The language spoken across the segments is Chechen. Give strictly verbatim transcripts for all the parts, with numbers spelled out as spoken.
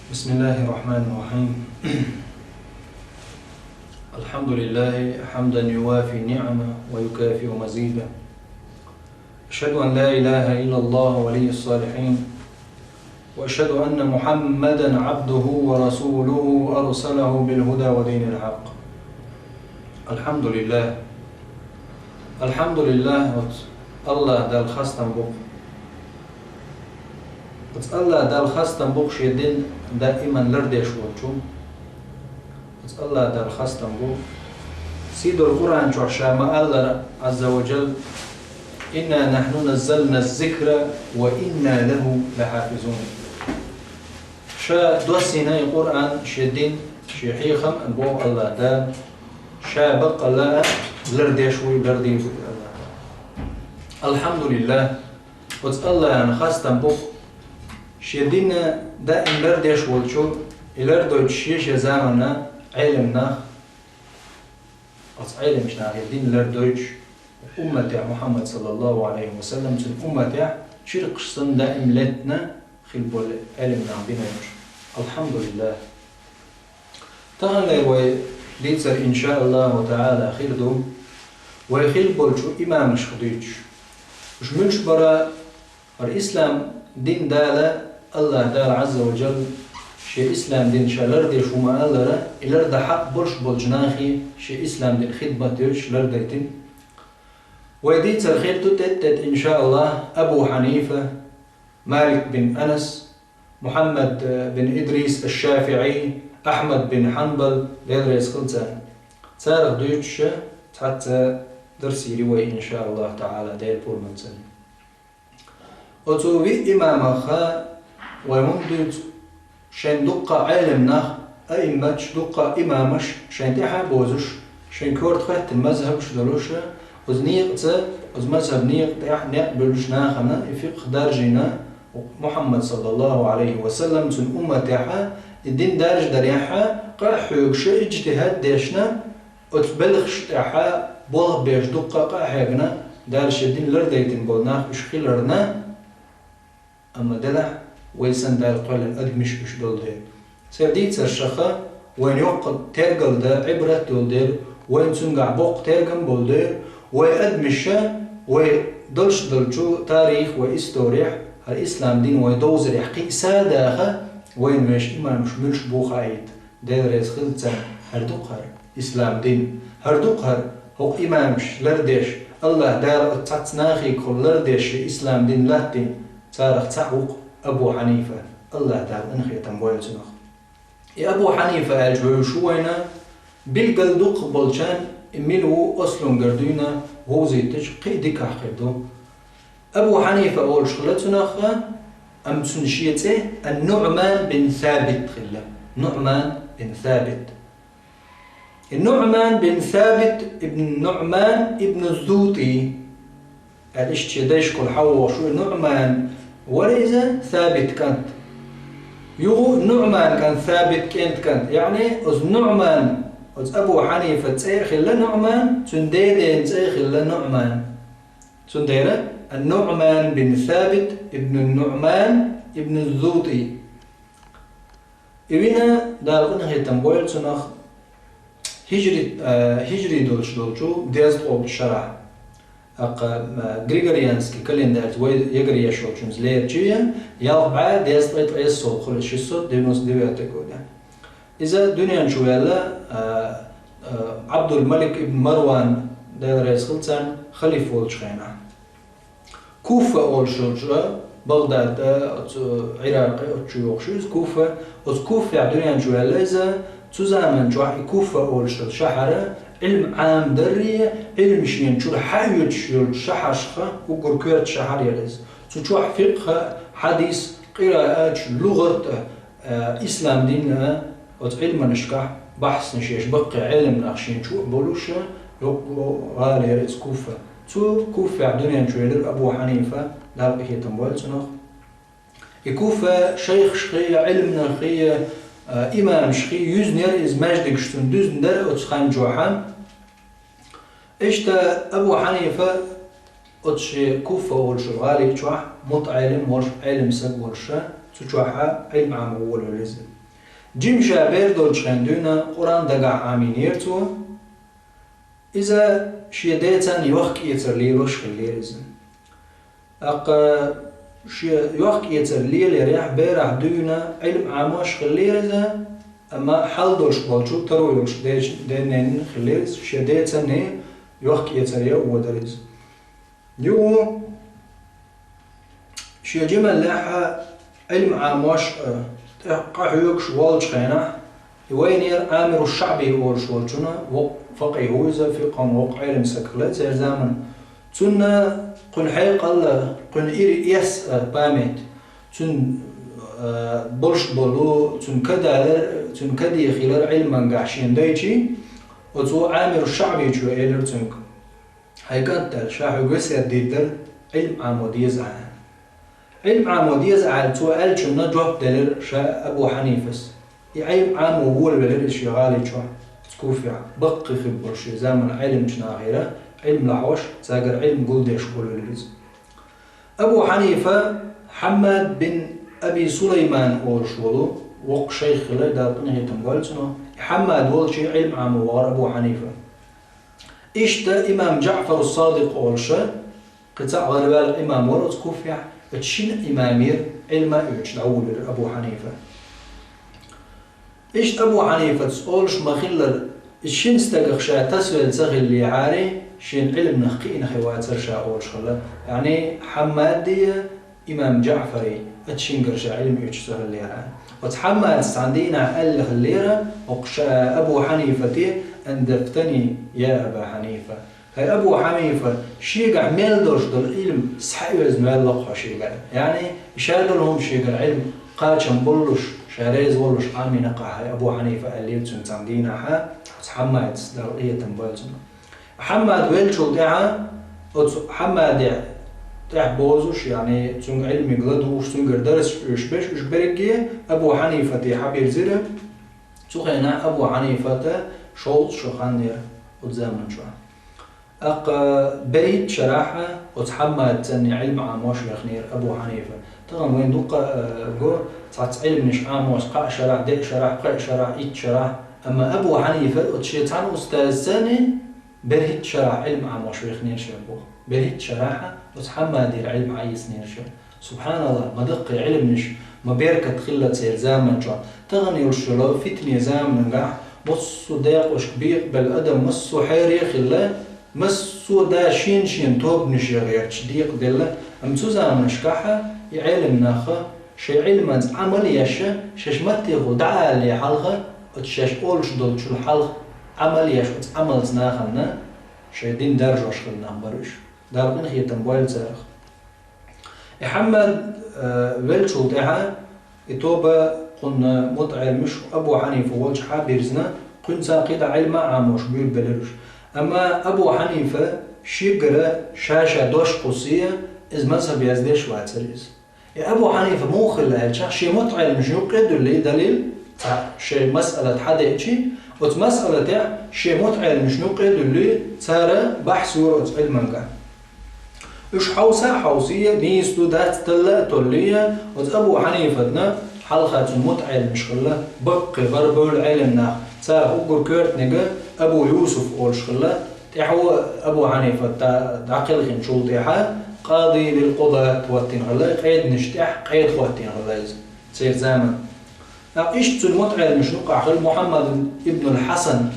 بسم الله الرحمن الرحيم. الحمد لله حمدا يوافي نعمه ويكافئ مزيده. أشهد أن لا إله إلا الله ولي الصالحين، وأشهد أن محمدا عبده ورسوله أرسله بالهدى ودين الحق. الحمد لله. الحمد لله. Аллах Далла хастам бу. Аллах Далла хастам бу шен дин даиман лардеш волчу. Аллах Далла хастам бу. Сийдолча Къуръан чу ша ма аьллера, Ӏазза ва Джалла: «إنا نحن نزلنا الذكر وإنا له لحافظون». Ша доссийна и Къуръан, шен дин, шен хьехам, боху Аллах Дала, ша баккъалла лардеш ву, лардийр ву Аллах Дала. Алхьамдулиллах. Оцу Аллахьан хастам бу, шен дин даим лардеш волчу, и лардойтуш шен-шен заманна Ӏелам нах, оцу Ӏеламчу нахе дин лардойтуш, умматехь Мухьаммад саллаллаху Ӏалайхи ва саллам, цуьнан умматехь чиркхаш санна даим леттина хила болу Ӏелам нах бина йолуш. Алхьамдулиллах. Таханлера вай дийцар, иншааллаху таӀала, хир ду вай хила болчу имамашка дуьйцуш. Уьш муьлш бара? ХӀара ислам дин Дала, Аллах Дала Ӏазза ва Джалла, шен ислам дин ша лардеш ву ма аллара, и лардан хьакъ болуш болчу нахе шен ислам дин хидмат йойтуш лардайтина. Вай дийцар хир ду тӀе-тӀе, иншааллах, Абу Хьанифа, Малик бин Анас, Мухьаммад, э, бин Идрис аш-ШафиӀи, Ахьмад бин Хьанбал, Дела реза хила царна. Царах дуьйцуш цхьацца дарс йийр ю вай, иншааллаху таӀала, Дела пурбанца. Оцу виъ имамах вай хӀунда дуьйцу? Шайн дуккха Ӏелам нах, аимматаш, дуккха имамаш шайн тӀаьхьа а бозуш, шайн коьрта хӀоьттина мазхӀабаш долуш, оцу некъаца, оцу мазхӀаб некъа тӀехь некъ буьллуш нахана и фикъхӀ даржийна, Мухьаммад саллаллаху Ӏалайхи ва саллам, цуьнан умматехь и дин даржадарехь къа а хьоьгуш, иджтихӀад а дешна, оцу белхаш тӀехь болх беш дуккха а къа а хьегна, Дала шен дин лардайтина болу нах уьш хиларна, амма делахь, вай санна Дала кхоьллина адамаш уьш долу дела. Церан дийцаршха вайна йоккха тергал дан, Ӏибрат долу дела, вайна цуьнгахь боккха тергам болу дела, вай адамаша, вай долуш долчу тарих, вай историх, хӀара ислам дин вай довзарехь кхин а са а даха, вайна вешан имамаш муьлш бу хаийта. Дела реза хила царна. ХӀара ду-кх хӀара ислам дин. ХӀара ду-кх хӀара хӀокху имамаш лардеш, Аллах Дала оцу цхьацца нахе хӀума лардеш шен ислам дин латтийна, царах цхьаъ ву-кх Абу Хьанифа, Аллах Дала къинхетам бойла цунах. И Абу Хьанифа аьлча вевзаш ву вайна, билггал дукхахболчарна и мила ву ослунгара дуьйна вовзийтича кхин а дикахь хир ду. Абу Хьанифа олуш хилла цунах, амма цуьнан шен цӀе Ан-НуӀман бин Сабит хилла. НуӀман бин Сабит. И НуӀман бин Сабит ибн НуӀман ибн Зути аьлла, иштта шен дайшкахула хьалавогӀуш ву и НуӀман, вара иза Сабит кӀант. Юха НуӀман кӀант, Сабит кӀентан кӀант. Яъни, оцу НуӀман, оцу Абу Хьанифа цӀе а хилла НуӀман, цуьнан деден цӀе а хилла НуӀман. Цундела Ан-НуӀман бин Сабит ибн НуӀман ибн Зути. И вина, Дала къинхетам бойла цунах, хӀижри, а, хӀижри долуш долчу дезткъолгӀачу шарахь. ТӀаккха, а, григорианский календарьца вай ягар еш волчуьнца лерча, ялх бӀе дезткъе ткъайесналгӀа хуьлу, шестьсот девяносто девятый года. Иза дуьнен чу ваьлла, а, а, Ӏабдул-Малик ибн Марван, Дела реза хила царна, халифа волчу хенахь. Куфа олуш йолчу, Багъдад, а, оцу Ӏиракъе, оцу чу йогӀуш ю иза Куфа. Оцу Куфехь дуьнен чу ваьлла иза, цу заман чохь и Куфа олуш йолу шахьар Ӏилма Ӏамадарре, Ӏилма шена чуьра хьаоьцуш йолчу шахьаршха уггар коьрта шахьар яра иза. Цу чохь фикъхӀ, хьадис, къираат, лугӀат, а, ислам дин, а, оцу Ӏилманашкахь бахьснаш еш баккхий Ӏелам нах шен чу а болуш, йоккха гӀала яра иза Куфа. Цу Куфехь дуьнен чу велира Абу Хьанифа, Дала къинхетам бойла цунах. И Куфа шайхашхий, Ӏилманаххий, а, имамашхий юьзна яра иза, маьждигаш цуьнан дуьзна дара оцу хан чохь. Иштта Абу Хьанифа оцу шен Куфа олуш гӀали чохь мутаӀелим волуш, Ӏелам саг волуш, цу чохь Ӏилма Ӏамор волавелла иза. Жима ша бер долчу хенахь дуьйна Къуръан дагахь Ӏамийнера цо. Иза шен децан йохк-эцар лелош хиллера иза. ТӀаккха шен йохк-эцар лелорехь берахь дуьйна Ӏилма Ӏамош хиллера иза, амма хьал долуш болчу таро йолуш дечу денненна хиллера иза, шен децанне йохк-эцар ян а водара иза. Юха шен жималлехь Ӏилма Ӏамош а, тӀе къахьоьгуш волчу хенахь, и вайнера Ӏамиру ШаӀби олуш волчунна, воккха факъихь ву иза, фикъхьан воккха Ӏелам саг хилла церан заманахь. Цунна кхуьнан хьекъал а, кхуьнан ира эс а, память, цуьнан, а, болуш болу, цуьнан кадалар, цуьнан каде хилар Ӏилмангахь шена дайчи, оцу Ӏамиру ШаӀбичо элира цуьнга: «Хьайн кӀант, аьлла, ша хьоьга весет дийр дара, Ӏилма Ӏамо деза ахьа». Ӏилма Ӏамо деза аьлла, цо аьллачунна жоп делира ша Абу Хьанифас. И Ӏилма Ӏамо волавелира иза шен гӀали чохь, оцу Куфехь, баккхий хир болу шен заманан Ӏеламчу нахера, Ӏилма лахьош, цаьргара Ӏилма гулдеш волавелира иза. Абу Хьанифа Хьаммад бин Аби Сулайман олуш волу воккха шайх хилла, Дала къинхетам бойла цунах. И Хьаммад волчу Ӏилма Ӏамо вахара Абу Хьанифа. Иштта имам Джаъфару Садикъ олуша, кхин цхьаъ гӀараваьлла имам вара оцу Куфехь, оцу шина имамера Ӏилма а оьцуш дӀаволавелира Абу Хьанифа. Иштта Абу Хьанифас олуш ма-хиллара, иза шина стагах ша тасавелла ца хиллехьара, шена Ӏилманах кхиъна хир вацара ша олуш хилла. Яъни Хьаммадия, имам Джаъфарий, оцу шингара ша Ӏилма оьцуш ца хиллехьара. Оцу Хьаммадас цхьана дийнахь аьлла хиллера, хӀокху ша Абу Хьанифате: «Андафтани, я Аба Хьанифа». ХӀай Абу Хьанифа, шегахь мел долуш долу Ӏилма схьаоьзна ваьлла-кх хьо шегара. Яъни, ша долу хӀума шегара Ӏилма кхачам боллуш, ша реза воллуш Ӏамийнакъахь хӀай Абу Хьанифа, аьллера цуьнга цхьана дийнахьа оцу Хьаммадас, Дала къинхетам бойла цунах. Хьаммад веллачул тӀаьхьа, оцу Хьаммаде тӀехь бозуш, яъни цуьнга Ӏилмиг ладугӀуш, цуьнгара дарсаш оьшуш берш, уьш берриге Абу Хьанифате хьабирзира. Цу хенахь Абу Хьанифата шовзткъа шо хан яра оцу заман чохь. ТӀаккха берхӀитта шарахь оцу Хьаммадца цхьаьна Ӏилма Ӏамош вехнера Абу Хьанифа. Тахана вайна дуккха а го, цхьацца Ӏилманаш Ӏамош кхаа шарахь, деа шарахь, пхеа шарахь, итт шарахь. Амма Абу Хьанифа оцу шен цхьана устазца цхьаьна берхӀитта шарахь Ӏилма Ӏамош вехнера ша боху. БерхӀитта шарахь оцу Хьаммадера Ӏилма Ӏийцинера ша. СубхьаналлахӀ, ма даккхий Ӏилманаш, ма беркат хилла церан заман чохь. Тахана йолуш йолу фитнийн заманангахь массо а декъашка бекъабелла адам, массо а хьере а хилла, массо а да шен-шен тобанаш ян гӀерташ декъаделла, амма цу заманашкахь и Ӏелам нах шайн Ӏилманца Ӏамал а еш, шаьш маттехула дӀаалале хьалха, оцу шаьш олуш долчул хьалха Ӏамал а еш, оцу Ӏамалца нахана шайн дин даржош хилла нах бара уьш. Дала къинхетам бойла царах. И Хьаммад, э, веллачул тӀаьхьа и тоба кхунна мутаӀеламаш Абу Хьанифа волчохь а бирзина, кхуьнца кхидӀа Ӏилма а Ӏамош буьйлабелира уьш. Амма Абу Хьанифа шегара ша-ша дош кхуссий, иза мазхӀаб яздеш вацара иза. И Абу Хьанифа муха хилла аьлча, шен мутаӀеламашна юккъе а дуьллий далил, цхьа шен масъалат хьадеъчи, оцу масъалатехь шен мутаӀеламашна юккъе а дуьллий, цара бахьс йора оцу Ӏилманга. Уьш хьовса а хьовсий, нийса ду дац талла а толлий, оцу Абу Хьанифатна хьалха цуьнан мутаӀеламаш хилла, баккхий, бархӀ бевлла Ӏелам нах, царах уггар коьртаниг Абу Юсуф олуш хилла, тӀаьхьо Абу Хьанифат дӀа-, дӀакхелхинчул тӀаьхьа къади лил къудат хӀоттийна хилла, къеданаш тӀехь къеда хӀоттийна хилла иза церан заман. ТӀаккха иштта цуьнан мутаӀеламашна юккъехь хилла Мухьаммад ибн аль-Хьасан,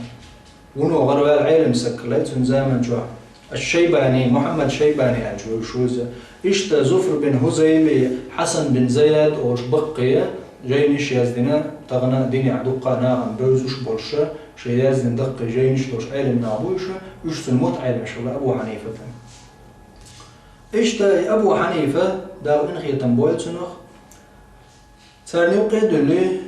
вуно гӀараваьлла Ӏелам саг хилла цуьнан заман чохь. Аш-Шайбани, Мухьаммад Шайбани аьлча вевзаш ву иза. Иштта Зуфр бин Хузайли, Хьасан бин Заяд олуш баккхий жайнаш яздина, тахана динехь дуккха а нахана бевзаш болуш, шайн яздина даккхий жайнаш долуш Ӏелам нах бу уьш, уьш цуьнан мутаӀеламаш хилла Абу Хьанифатан. Иштта и Абу Хьанифа, Дала къинхетам бойла цунах, царна юккъе а дуьллий,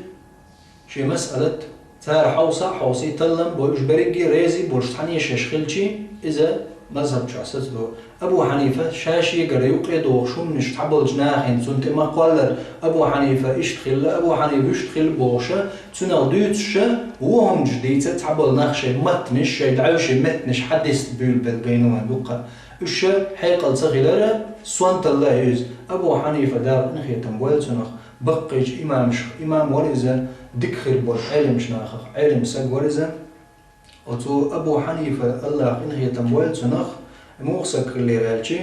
шен масъалат, цара хьовса а хьовсий, таллам а бой, уьш берриге а реза а болуш цхьаьна шаьш хилчий, иза мазхӀаб чохь сацадо. Абу Хьанифа ша шегара юккъе а догӀуш хӀуманаш цхьаболчу нахана цунна тӀе ма-кхоллара, Абу Хьанифа иштта хилла, Абу Хьанифа вуьшта хилла бохуша, цунах дуьйцуша, вон хӀуманаш дийца цхьаболу нах шайн маттанаш, шайн дӀаьвший меттанаш хьадисте буьйлабелла гайна вайн дуккха. Уьш ша хьекъал ца хилара, сонталла а иза. Абу Хьанифа, Дала къинхетам бойла цунах, баккхийчу имамашах имам вара иза, дика хир болу Ӏеламчу нахах Ӏелам саг вара иза. Оцу Абу Хьанифа, Аллах къинхетам бойла цунах, муха саг хиллера аьлчи,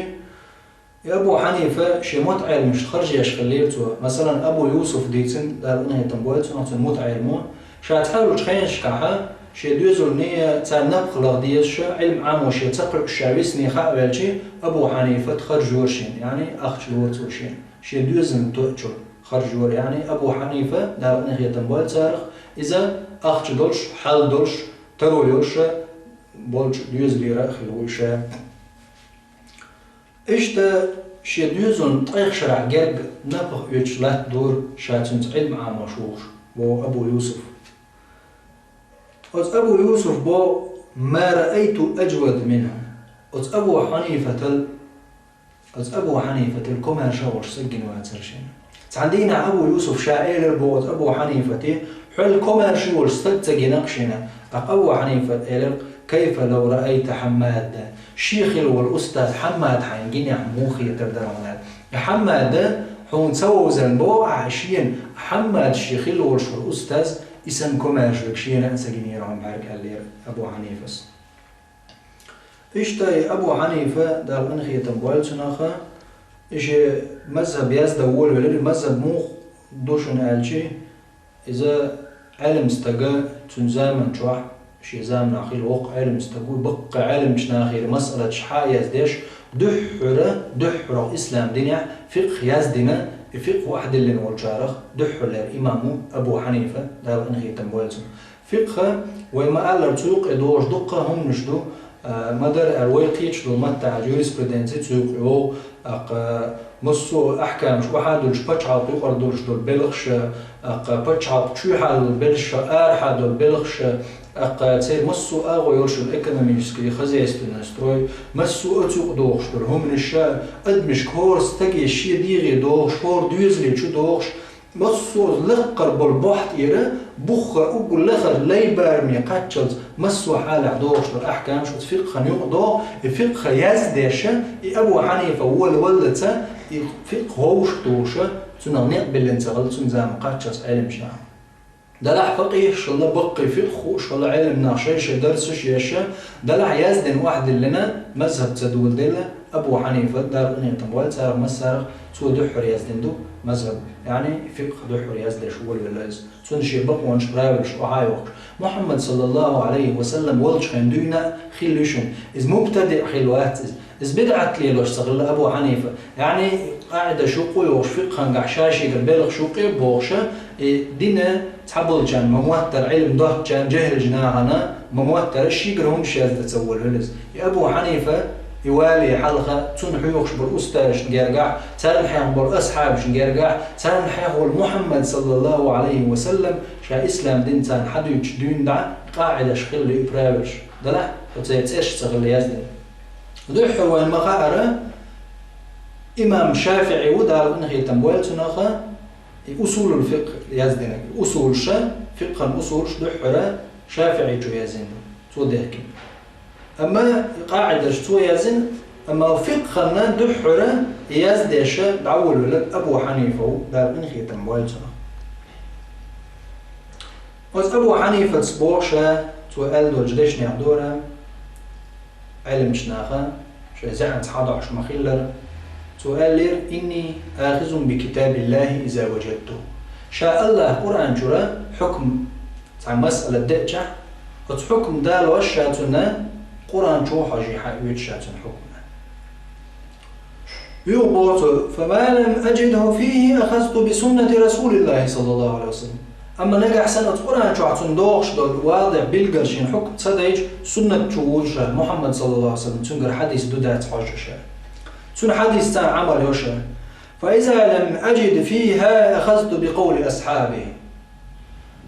и Абу Хьанифа шен мутаӀеламашна харжеш хиллера цо. Масалан, Абу Юсуф дийцина, Дала къинхетам бойла цунах, цуьнан мутаӀеламо, ша цхьайолчу хенашкахьа шен доьзална царна напха лаха дезаш, Ӏилма Ӏамо шен ца кхуьуш ша висине хаа ваьлчи, Абу Хьанифат харжора шена, яъни ахча лора цо шена. Шен доьзална тоъучуьра харжора, яъни Абу Хьанифа, Дала къинхетам бойла царах, иза ахча долуш, хьал долуш, таро йолуш болчу доьзалера а хилла ву ша. Иштта шен доьзална ткъех шарахь герга напха оьцуш латтадора ша цуьнца Ӏилма Ӏамош вухуш, боху Абу Юсуф. Оцу Абу Юсуф боху: «Ма раайту аджвада минху». Оцу Абу Хьанифатал, оцу Абу Хьанифатал комаьрша волуш саг гина вацара шена. Цхьана дийнахь Абу Юсуф ша элира боху оцу Абу Хьанифате: «Хьол комаьрша волуш саг ца гина-кх шена». ТӀаккха Абу Хьанифат элира: «Кайфа лав раайта Хьаммада?» Шен хилла волу устаз Хьаммад хьайна гинехь муха хетар дара хьуна? И Хьаммада хьуна ца вовзарна боху ахьа шена, Хьаммад шен хилла волуш волу устаз, и санна комаьрша верг шена а ца гинера хьуна бӀаьрг, аьллера Абу Хьанифас. Иштта и Абу Хьанифа, Дала къинхетам бойла цунах, и шен мазхӀаб яздан волавелира, и мазхӀаб муха ду шуна аьлчи, иза Ӏелам стага цуьнан заман чохь, шен заманахь хилла воккха Ӏелам стаг ву, баккхий Ӏеламчу нахера масъалаташ хьа а яздеш, дуьххьара, дуьххьара ислам динехь фикъх яздина, и фикъх охьадиллина волчарах дуьххьарлера имам ву Абу Хьанифа, Дала къинхетам бойла цунах. Фикъха вай ма-аллара, цу юкъе догӀуш дуккха а хӀуманаш ду, а, ма-дарра аьлла, вай кхеташ долу маттахь юриспруденци цу юкъе йогӀу, тӀаккха массо а ахькамаш охьа а дуьллуш, пачхьалкх юкъара долуш долу белхаш, тӀаккха пачхьалкх чоьхьа долу белхаш, арахьа долу белхаш, тӀаккха церан массо а агӀо йолуш йолу экономический, хозяйственный строй, массо а оцу юкъа догӀуш долу хӀуманаш, адамашка хӀора стаге шен дегӀе догӀуш, хӀора доьзале чу догӀуш, массо а лаккхара болу бохь тӀера, бухха уггар лахара лай бараме кхаччалц массо а хьалехь догӀуш долу ахькамаш оцу фикъхана юкъа догӀу, и фикъха яздеш, и Абу Хьанифа волаваллалц, и фикъх вовшах тухуш, цунах некъ биллина ца хилла цуьнан заман кхаччалц Ӏеламчу наха. Делахь факъихьаш хилла, баккхий фикъх хууш хилла Ӏеламнах шай-шай дарсаш еш, делахь яздина охьадиллина, мазхӀаб ца доладелла, Абу Хьанифа, Дала къинхетам бойла царах массарах, цо дуьххьара яздина ду мазхӀаб, яъни фикъх дуьххьара яздеш волавелла иза. Цунна шен бакъонаш, правилаш охьа а йохуш. Мухьаммад, саллаллаху Ӏалайхи ва саллам, волчу хенахь дуьйна а хилла ю шуна. Иза мубтадиъ хилла вац иза. Иза бидӀат лелош ца хилла Абу Хьанифа. Яъни, къаӀидаш юкъа а йохуш, фикъхангахь ша-шегара белхаш юкъе а бохуш, и дина цхьаболчарна ма-моттара, Ӏилма доцучарна, жехӀилчу нахана ма-моттара, шегара хӀуманаш яздан ца волавелла иза. И Абу Хьанифа, и вале хьалха, цунна хьоьхуш болу устазашна гергахь, царна хьех болу асхьабашна гергахь, царна хьех волу Мухьаммад, саллаллаху Ӏалайхи ва саллам, ша ислам дин царна хьадуьйцучу дуьйна дӀа, къаӀидаш хилла и правилаш. Делахь, оцу цӀераш ца хилла яздина. Дуьххьара вайна ма-хаъара, имам ШафиӀи ву, Дала къинхетам бойла цунах, и усулул фикъх яздина. Усулаш, фикъхан усулаш дуьххьара ШафиӀичо яздина, цо дехкина. Амма и къаӀидаш цо яздина, амма фикъхана дуьххьара яздеш дӀаволавелларг Абу Хьанифа ву, Дала къинхетам бойла цунах. Оцу Абу Хьанифас боху ша, цо аьлла долчу дешнех дора, Ӏеламчу наха, шайн зӀенца хьадохьуш ма-хиллара, цо аьллера: «Инни ахизун би китабиллахи иза ваджадту». Ша Аллах Къуръан чуьра хьукм, цхьа масъала деъчахь, оцу хьукм далош ша цунна, Къуръан чу хьожий хьан оьцу ша цунна хьукмана. Юха боху цо: «Фама лам аджидху фихи ахазту би суннати Расулиллахи саллаллаху Ӏалайхи ва саллам». Амма нагахь санна оцу Къуръан чохь цунна догӀуш долу вадихь билггал шен хьукм ца дайча, суннат чу вуьйцу ша, Мухьаммад саллаллаху Ӏалайхи ва саллам, цуьнгара хьадис ду дац хьожу ша. Цуьнан хьадисца Ӏамал йо ша. «Фа иза лам аджид фиха ахазту би къавли асхьаби».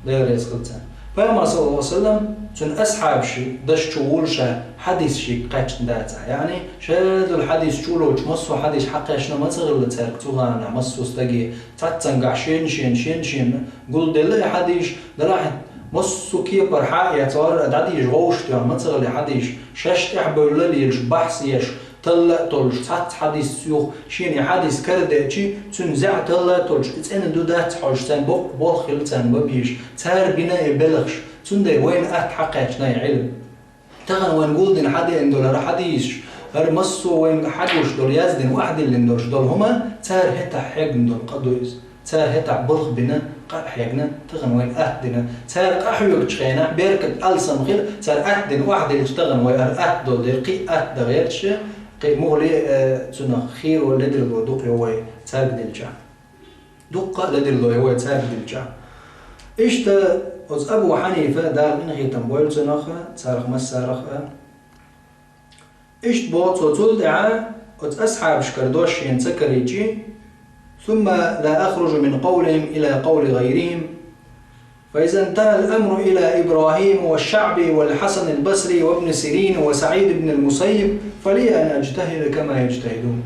Дела реза хилла царна. Пайхамар, саллаллаху Ӏалайхи ва саллам, цуьнан асхьабаш дашчу вуьйцу ша, хьадис шега кхаьчна дацахь. Яъни, шадолу хьадис чулочу массо а хьадис хьакхаьчна ма ца хилла цаьрга цу ханахь массо а стаге, цхьаццангахь шен-шен, шен-шен гулделла и хьадис, делахь массо а кепара хьа а эцна, дӀадийша гӀовшах тоьхна ма ца хилла и хьадис, шаьш тӀаьхьабевлла лелаш, бахьс еш, талла а толуш, цхьацца хьадис юха шена и хьадис карадеъча, цуьнан зӀе талла а толуш, и цӀена ду дац хьожуш, царна боккха болх хилла царна бан безаш, цара бина и белхаш, цундела вайна атта хьакхаьчна и Ӏилма. Тахана вайна гулдина хьадеана долу хӀара хьадисаш, хӀара массо а вайна хьагуш долу, яздина, охьадиллина долуш долу хӀума, цара хӀетахь хьегна долу къа ду иза. Цара хӀетахь балха бина, къа а хьегна, тахана вайна атта дина. Цара къа хьоьгучу хенахь беркат алсам хир, цара атта дина охьадиллича тахана вай хӀара атта долу дела, кхин а атта дан гӀерташ, кхин а муххале а, э, цунах хийро, ледарло дукха йо вай цаьрга диллича. Дуккха а ледарло йо вай цаьрга диллича. Иштта оцу Абу Хьанийфа, Дала къинхетам бойла цунах а, царах массарах а. Иштта боху цо, цул тӀаьхьа оцу асхьабашкара дош шена ца карийчи: «ثم لا أخرج من قولهم إلى قول غيرهم، فإذا انتهى الأمر إلى إبراهيم والشعبي والحسن البصري وابن سيرين وسعيد بن المسيب، فلي أن أجتهد كما يجتهدون».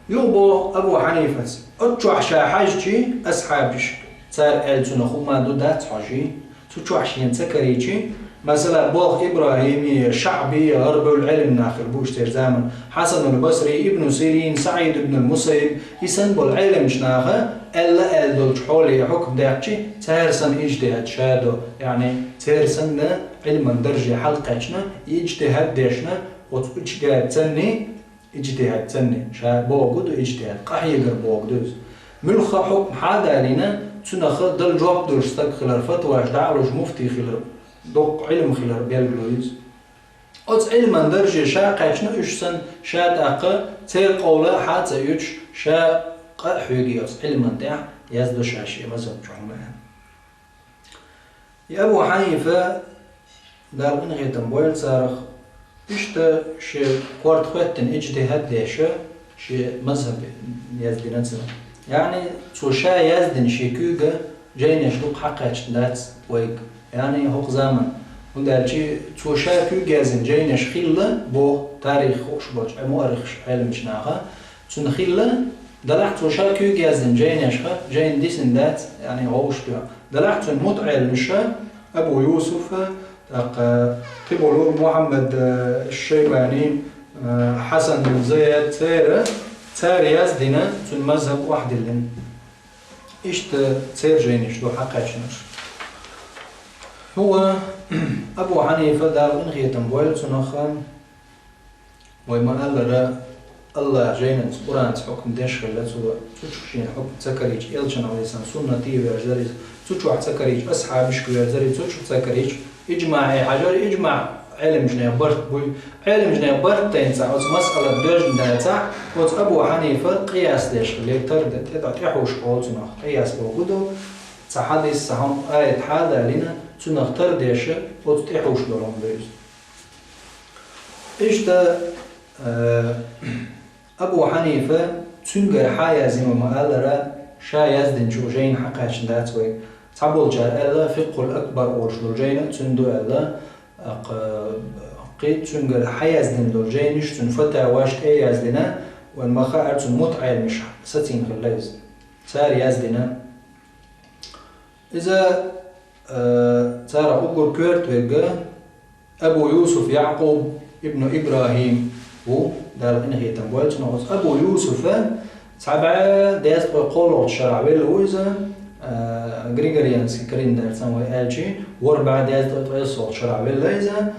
Юха боху Абу Хьанийфас, оцу чохь ша хьаьжчи, асхьабаш, цара аьлла цунах хӀума ду дац хьожий, цу чохь шена ца карийчи, масала, боху ИбрахӀими, ШаӀби, гӀарбевлла Ӏелам нах хир бу уьш церан заман, Хьасанул Басри, Ибн Сирин, СаӀид ибн Мусайиб, и санна болу Ӏеламчу наха аьлла аьлла долчу хьоле хьукм даьккхичи, цара санна иджтихӀад ша до, яъни церан санна Ӏилман дарже хьалакхаьчна, иджтихӀад дешна, оцу иджтихӀад санний, иджтихӀад санний, ша бохург ду иджтихӀад, къахьегар бохург ду иза. Муьлхха а хьукм хьадалийна, цунах дала жоп долуш стаг хилар, фатваш дӀа а луш муфтий хилар, доккха Ӏилма хилар белгало иза. Оцу Ӏилман дарже ша кхаьчна уьш санна, ша тӀаккха церан къовла а хьа а ца оьцуш, ша къа а хьоьгий оцу Ӏилман тӀехь, яздо ша шен мазхӀаб чу хӀума аьлла. И Абу Хьанийфа, Дала къинхетам бойла царах, иштта шен корта хӀоьттина иджтихӀад деш, шен мазхӀаб яздина цара. Яъни, цо ша яздина шен куьйга жайнаш дукха хьакхаьчна дац вайга, яъни, хӀокху заман. ХӀунда аьлча цо ша куьйга яздина жайнаш хилла, боху тарих хууш болчу муаррихаш, Ӏеламчу наха, цунна хилла, делахь цо ша куьйга яздина жайнашха, жайна дисина дац, яъни, гӀовш тоьхна. Делахь цуьнан мутаӀеламаша, Абу Юсуфа, тӀаккха кхин болу Мухьаммад, э, Шайбани, э, Хьасан бин Зайд, церан, цара яздина, цуьнан мазхӀаб охьадиллина. Иштта церан жайнаш ду хьакхаьчнарш. ХӀуъа Абу Хьанийфа, Дала къинхетам бойла цунах, вай ма-аллара, АллахӀа жайнанца, Къуръанца хьукм деш хилла цо, цу чу шена хьукм ца карийча, элчан, Ӏалайхиссалам, суннате верзара иза, цу чохь ца карийча, асхьабашка верзара иза, цу чу ца карийча, иджмаӀе хьажара, иджмаӀ Ӏеламчу нехан барт буй. Ӏеламчу нехан барт тайна цхьа оцу масъалат доьжна дацахь, оцу Абу Хьанийфа къияс деш хилла, тар де, тӀе, тӀе хьуш олу цунах, къияс бохург ду, цхьа хьадис, цхьа хӀума, аят хьадалийна, цунах тар деш, оцу тӀе хьуш долу хӀума ду иза. Иштта, э, Абу Хьанийфа цуьнгара хьаяздина ма-аллара, ша яздинчу жайна хьакхаьчна дац вай. Цхьаболчара аьлла, Фикъхул Акбар олуш долу жайна цуьнан ду аьлла, аккха, кхин цуьнгара хьаяздина долу жайнаш, цуьнан фатаваш тӀе яздина, вайн ма хаьара, цуьнан мутаӀеламаша сацийна хилла иза. Цара яздина. Иза, э, царах уггар коьрта верг Абу Юсуф Якъуб ибн ИбрахӀим ву, Дала къинхетам бойла цунах. Оцу Абу Юсуфа цхьа бӀе дезткъе кхоалгӀачу шарахь велла ву иза, э, григорианский календарца вай аьлчи, ворхӀ бӀе дезткъе ткъайоьсналгӀачу шарахь велла иза,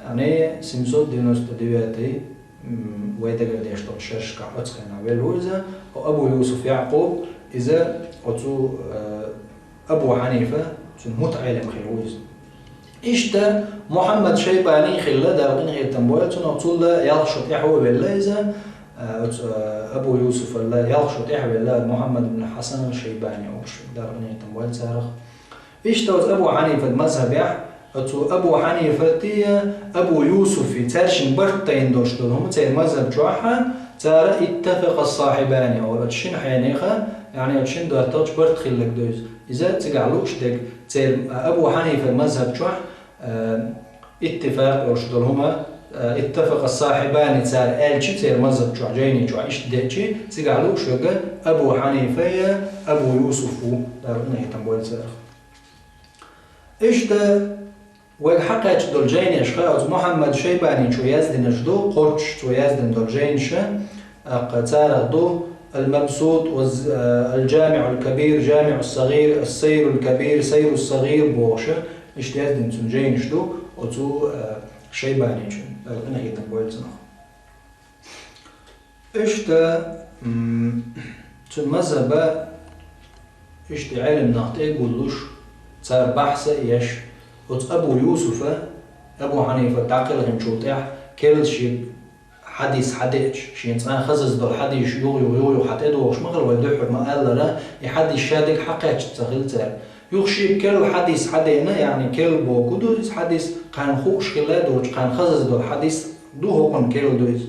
яъни семьсот девяносто девятый, м, вай дагардеш долчу шерашкахь оцу хенахь велла ву иза, Абу Юсуф Якъуб, иза оцу, э, Абу Хьанийфа, цуьнан мутаӀелам хилла ву иза. Иштта Мухьаммад Шайбани хилла, Дала къинхетам бойла цунах, цул ялх шо тӀаьхьо велла иза, э, оцу, э, Абу Юсуфал ялх шо тӀаьхьа велла Мухьаммад ибн Хьасан Шайбани олуш, Дала къинхетам бойла царах. Иштта оцу Абу Хьанийфат мазхӀабехь, оцу Абу Хьанийфатий, Абу Юсуфий, цаьршиннан барт тайна долуш долу хӀума церан мазхӀаб чохь, цара иттафакъа ас-сахьибани олу, оцу шина хьенеха, яъни оцу шина доттагӀчу барт хилларг ду иза. Иза цигахь лууш дерг, церан, Абу Хьанийфа мазхӀаб чохь, э, иттифакъ йолуш долу хӀума, э, иттафакъа ас-сахьибани цара аьлчи, церан мазхӀаб чохь, жайни чохь иштта деъчи, цигахь лууш верг Абу Хьанийфа я Абу Юсуф ву, Дала къинхетам бойла царах. Иштта Вайга хьакхаьчча долу жайнаш хаа оцу Мухьаммад Шайбаничо яздинарш ду, кхоччуш цо яздина долу жайнаш, тӀаккха царах ду: المبسوط، الجامع الكبير، جامع الصغير، السير الكبير، سير الصغير бохуш, иштта яздина цуьнан жайнаш ду оцу Шайбаничун, Дала къинхетам бойла цунах. Иштта цуьнан мазхӀаба иштта Ӏелам нах тӀе а гуллуш, цара бахьса а еш, оцу Абу Юсуфа, Абу Хьанифа дӀакхелхинчул тӀаьхьа керла шен хьадис хьадеача, шен цкъа хазаза долу хьадис юха-юха, юха-юха хьан тӀедогӀуш ма хилла, вай дуьххьара ма-аллара, и хьадис ша дерг хьакхаьчна ца хилла цара. Юха шен керла хьадис хьадеана, яъни керла бохург ду иза хьадис, кхарна хууш хилла а доцуш, кхарна хазаза долу хьадис ду, хӀокхунна керла ду иза.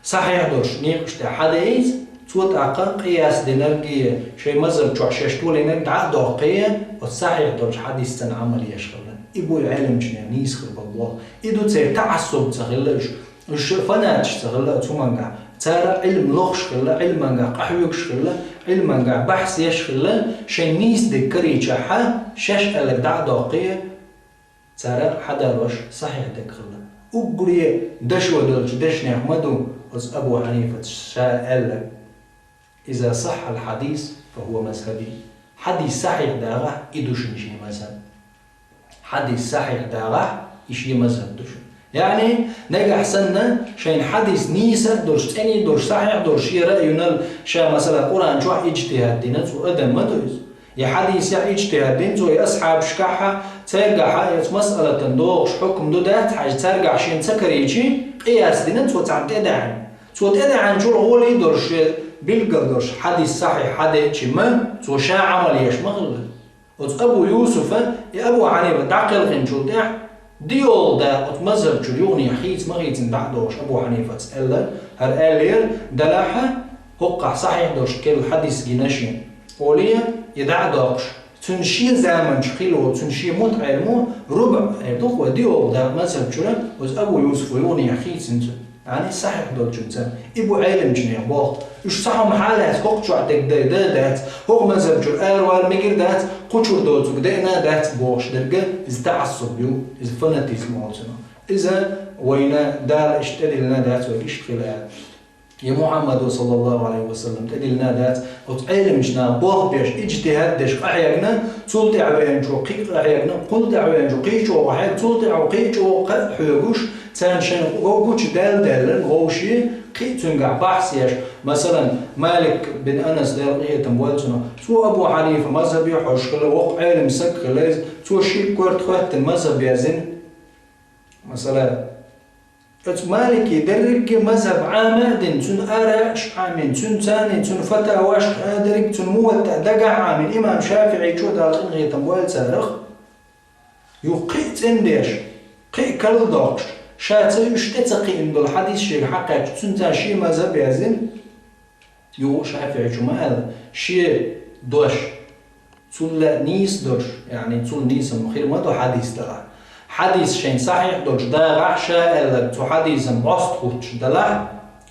Сахьихь долуш некъаш тӀехь хьадеана иза, цо тӀаккха къияс динарг а, шайн мазхӀаб чохь шаьш толийнарг дӀа а доккхий, оцу сахьихь долчу хьадисца Ӏамал еш хилла. И бу и Ӏелимчунна нийса хир болу болх. И ду церан таӀассуб ца хилла уьш. Уьш фанаташ ца хилла оцу хӀумангахь. Цара Ӏилма лохуш хилла, Ӏилмангахь къахьоьгуш хилла, Ӏилмангахь бахьс еш хилла, шайн нийса дерг карийчахьа, шаьш аьлларг дӀа а доккхий, цара хьадалош сахьихь дерг хилла. Уггаре дашо долчу дешнех ма ду оцу Абу Хьанифаца ша аьлларг: إذا صح الحديث فهو مذهبي. Хьадис сахьихь дагӀахь, и ду шуна шен мазхӀаб. Хьадис сахьихь дагӀахь, и шен мазхӀаб ду шуна. Яъни, нагахь санна, шайна хьадис нийса а долуш, цӀена а долуш, сахьихь а долуш, шен раъй йинарг, ша, масала, Къуръан чохь иджтихӀад дина цу адам ма ду иза. Я хьадисехь иджтихӀад дина цо, я асхьабашкахьа, цаьргахьа, я цу масъалатан догӀуш хьукм ду дац хьажа, цаьргахь шена ца карийчи, къияс дина цо цхьаьна тӀедаьхьна. Цо тӀедаьхьначул гӀоле а долуш, шен билггал долуш, хьадис сахьихь хьадеачи ма, цо ша Ӏамал еш ма хилла. Оцу Абу Юсуфа и Абу Хьанифа дӀакхелхинчул тӀаьхьа, диъолгӀа да оцу мазхӀаб чуьра юханехьа хийца ма хийцина дӀа а догӀуш Абу Хьанифаца аьлла, хӀара аьллера, делахьа, хӀокхахь сахьихь долуш керла хьадис гина шена. Оле, и дӀа а доккхуш, цуьнан шен заманчу хилла волу, цуьнан шен мутаӀеллимо, рубӀ, эр ду-кх вай, диъолгӀа да мазхӀаб чуьра, оцу Абу Юсуфа юханехьа хийцина цуьнан. Яъни сахьихь долчуьнца. И бу Ӏелимчунех болх. Уьш цхьа хӀума хьалаьцна, хӀокху чохь дерг дай дан дац, хӀокху мазхӀаб чуьра аравала мегар дац, кху чуьра доцург деана дац бохуш дерг, иза таӀассуб ю, иза фанатизм олу цунах. Иза вайна Дала иштта тӀедиллина дац, вайга иштта хила аьлла. Я Мухьаммадо, саллаллаху Ӏалайхи ва саллам, тӀедиллина дац, оцу Ӏелимчу наха болх беш, иджтихӀад деш къахьегна, цул тӀаьхьа веанчо кхин а къахьегна, кхул тӀаьхьа веанчо кхин а чӀогӀа хьегна, цул тӀаьхьа кхин а чӀогӀа кхаъ хьоьгуш, царна шайн гӀо гучу даьлла-даьлларг вовший, кхин а цуьнгахь бахьс еш. Масалан, Малик бин Анас, Дала къинхетам бойла цунах, цо Абу Хьанифа мазхӀабе хьожуш хилла, воккха Ӏелим саг хилла иза, цо шиъ корта хӀоьттина мазхӀаб яздина. Масала, оцу Малике дерриге мазхӀаб Ӏама а дина, цуьнан араяш а Ӏамийна, цуьнан царний, цуьнан фатаваш а дерриг, цуьнан Муваттаъ дагахь а Ӏамийна, имам ШафиӀичо, Дала къинхетам бойла царах, юха кхин а цӀендеш, кхин а карладоккхуш, ша ца уьш тӀе ца кхиъна долу хьадис шега хьакхаьчча, цуьнан цара шен мазхӀаб яздина. Юха ШафиӀичо ма аьлла, шен дош, цул нийса дош, яъни цул нийса хир ма ду хьадис далахь. Хьадис шайн сахьихь долуш дагӀахь, ша аьлларг цу хьадисан бӀост хӀуттуш далахь,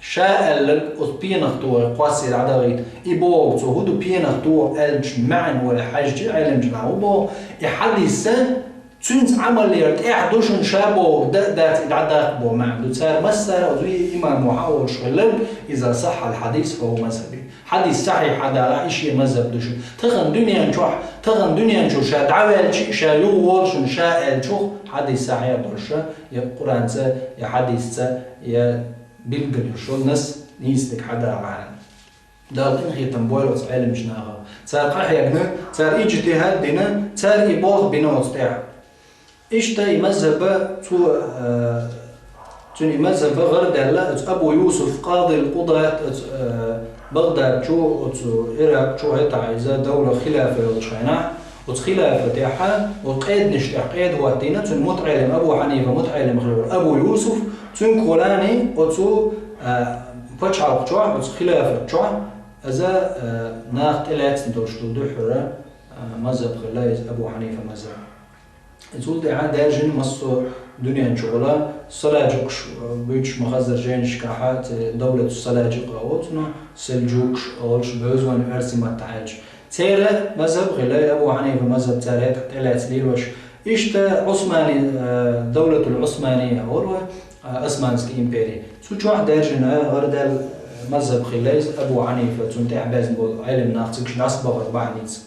ша аьлларг оцу пенах тохе кхоссийла дӀадахийта, и бохург цо хӀун ду пенах тохе аьллачун маьӀна вай хьаьжча, Ӏелимчу наха хӀун боху, и хьадис Цуьнца Ӏамал яр тӀехь ду шуна ша бохург дан а дац, и дӀадаккха боху маьӀна ду. Цара массара а зуй имамо хьан олуш хилларг, иза сахьхьал хьадис фа хӀува мазхӀаби. Хьадис сахьихь хьадалахь, и шен мазхӀаб ду шуна. Тахана дуьнен чохь, тахана дуьнен чу ша дӀаваьлча, ша юха волу шуна ша аьллачух, хьадис сахьихь долуш ша, я Къуранца, я хьадисца, я билггал йолуш йолу нас нийсаниг хьадагӀахьара. Дала къинхетам бойла оцу Ӏелимчу нахах. Цара къахьегна, цара иджтихӀад дина, цара и болх бина оцу тӀехь. Иштта и мазхӀаба цо, а, цуьнан и мазхӀаба гӀарадаьлла оцу Абу Юсуф Къадил Къудат оцу, а, Багъдад чу, оцу Ирак чу хӀетахь иза давла хилафа йолчу хенахь. Оцу хилафатехьа, оцу къеданаш тӀехь къеда хӀоттийна цуьнан мутаӀелим, Абу Хьанифа мутаӀелим хилла Абу Юсуф, цуьнга гӀолани оцу, а, пачхьалкх чохь, оцу хилафат чохь, иза, а, нах тӀелаьцна долуш долу дуьххьара, а, мазхӀаб хилла иза Абу Хьанифа мазхӀаб. Цул тӀаьхьа даьржина массо дуьнен чу гӀола, саладжукъаш, а, буьйцуш ма-хаззара жайнашкахьа, цу давлату саладжукъа оцуна, селджукаш олуш бевза вайн оьрсийн маттахь аьлча. Церан мазхӀаб хилла, Абу Хьанифа мазхӀаб цара хӀетахь тӀелаьцна лелош, Иштта Ӏусмани, э, Давлатул Ӏусмания олу, э, Османский импери. Цу чохь даьржина гӀарадал мазхаб хилла иза Абу Хьанифа, цунна тӀехь баьзна болу Ӏелам нах цига дӀасабахар бахьаница.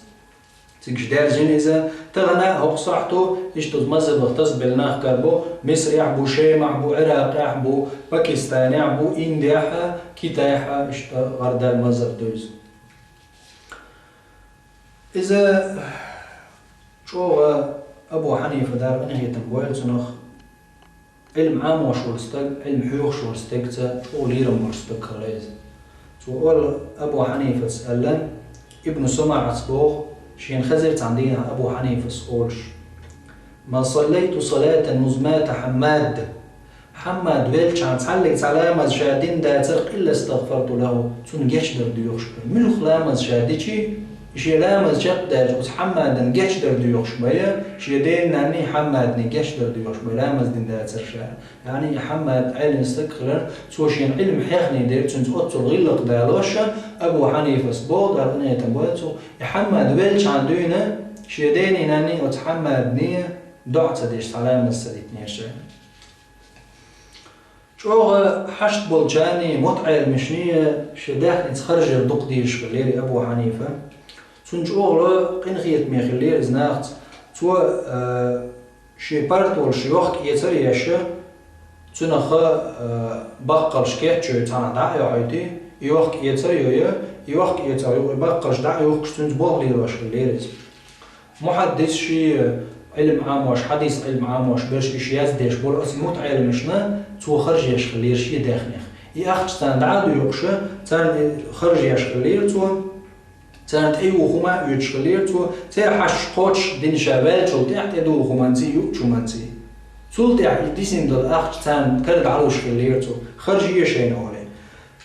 Цига даьржина иза, тахана хӀокху сахьто иштта мазхабах тасабелла нах карабо, Мисрехь бу, Шемахь бу, Ӏиракъехь бу, Пакистанехь бу, Индехь, Китайхь, иштта гӀарадал мазхаб ду иза. Иза чӀогӀа Абу Хьанифа, Дала къинхетам бойла цунах, Ӏилма Ӏамош волу стаг, Ӏилма хьоьхуш волу стагца чӀогӀа лерам болуш стаг хилла иза. Цо олу Абу Хьанифас аьлла, Ибн Сумаъас боху, шена хезира цхьана дийнахь Абу Хьанифас олуш: «Ма саллайту салатан музмата Хьаммад». Хьаммад веллачхьана цхьаллиг цхьа ламаз ша дина дацара, къилла стагъфарту лаху, цунна гечдар доьхуш бара. Муьлхха ламаз ша дичи, шен ламаз чекхдаьлча оцу Хьаммадан гечдар доьхуш бара, шен ден-нанний Хьаммадний гечдар доьхуш бара, ламаз дина дацара ша. Яъни и Хьаммад Ӏелам стаг хилар, цо шена Ӏилма хьехний дера, цуьнца оццул гӀиллакх далош, Абу Хьанифас боху, Дала къинхетам бойла цунах, и Хьаммад веллачхьана дуьйна, шен дений-нанний оцу Хьаммадний доӀа ца деш, цхьа ламаз ца дитинера ша. ЧӀогӀа хьашт болчарний, мутаӀеламашний шен даьхница харжар дукха дезаш хиллера Абу Хьанифа. Цунна чӀогӀа къинхетаме хиллера иза нахаца. Цо, а, шен парта волуш йохка-эцар а еш, цунах, а, баккхалш кечйой цхьанхьа дӀа а йохьуьйтий, и йохка-эцар а йой, и йохка-эцар юкъа и баккхалш дӀа а юхкуш, цуьнца болх лелош хиллера иза. Мухьаддис шен Ӏилма Ӏамош, хьадис Ӏилма Ӏамош берш, иштта яздеш болу оцу мутаӀеламашна цо харжеш хиллера шен даьхнех. И ахча царна дӀа а доькъуш, царна харжеш хиллера цо, царна тӀеюху хӀума а оьцуш хиллера цо, церан хьашташ кхочуш дина ша ваьллачул тӀаьхьа тӀедугӀу хӀуманций, юучу хӀуманций. Цул тӀаьхьа и дисина долу ахча царна кара дӀалуш хиллера цо, харжае шайна олий.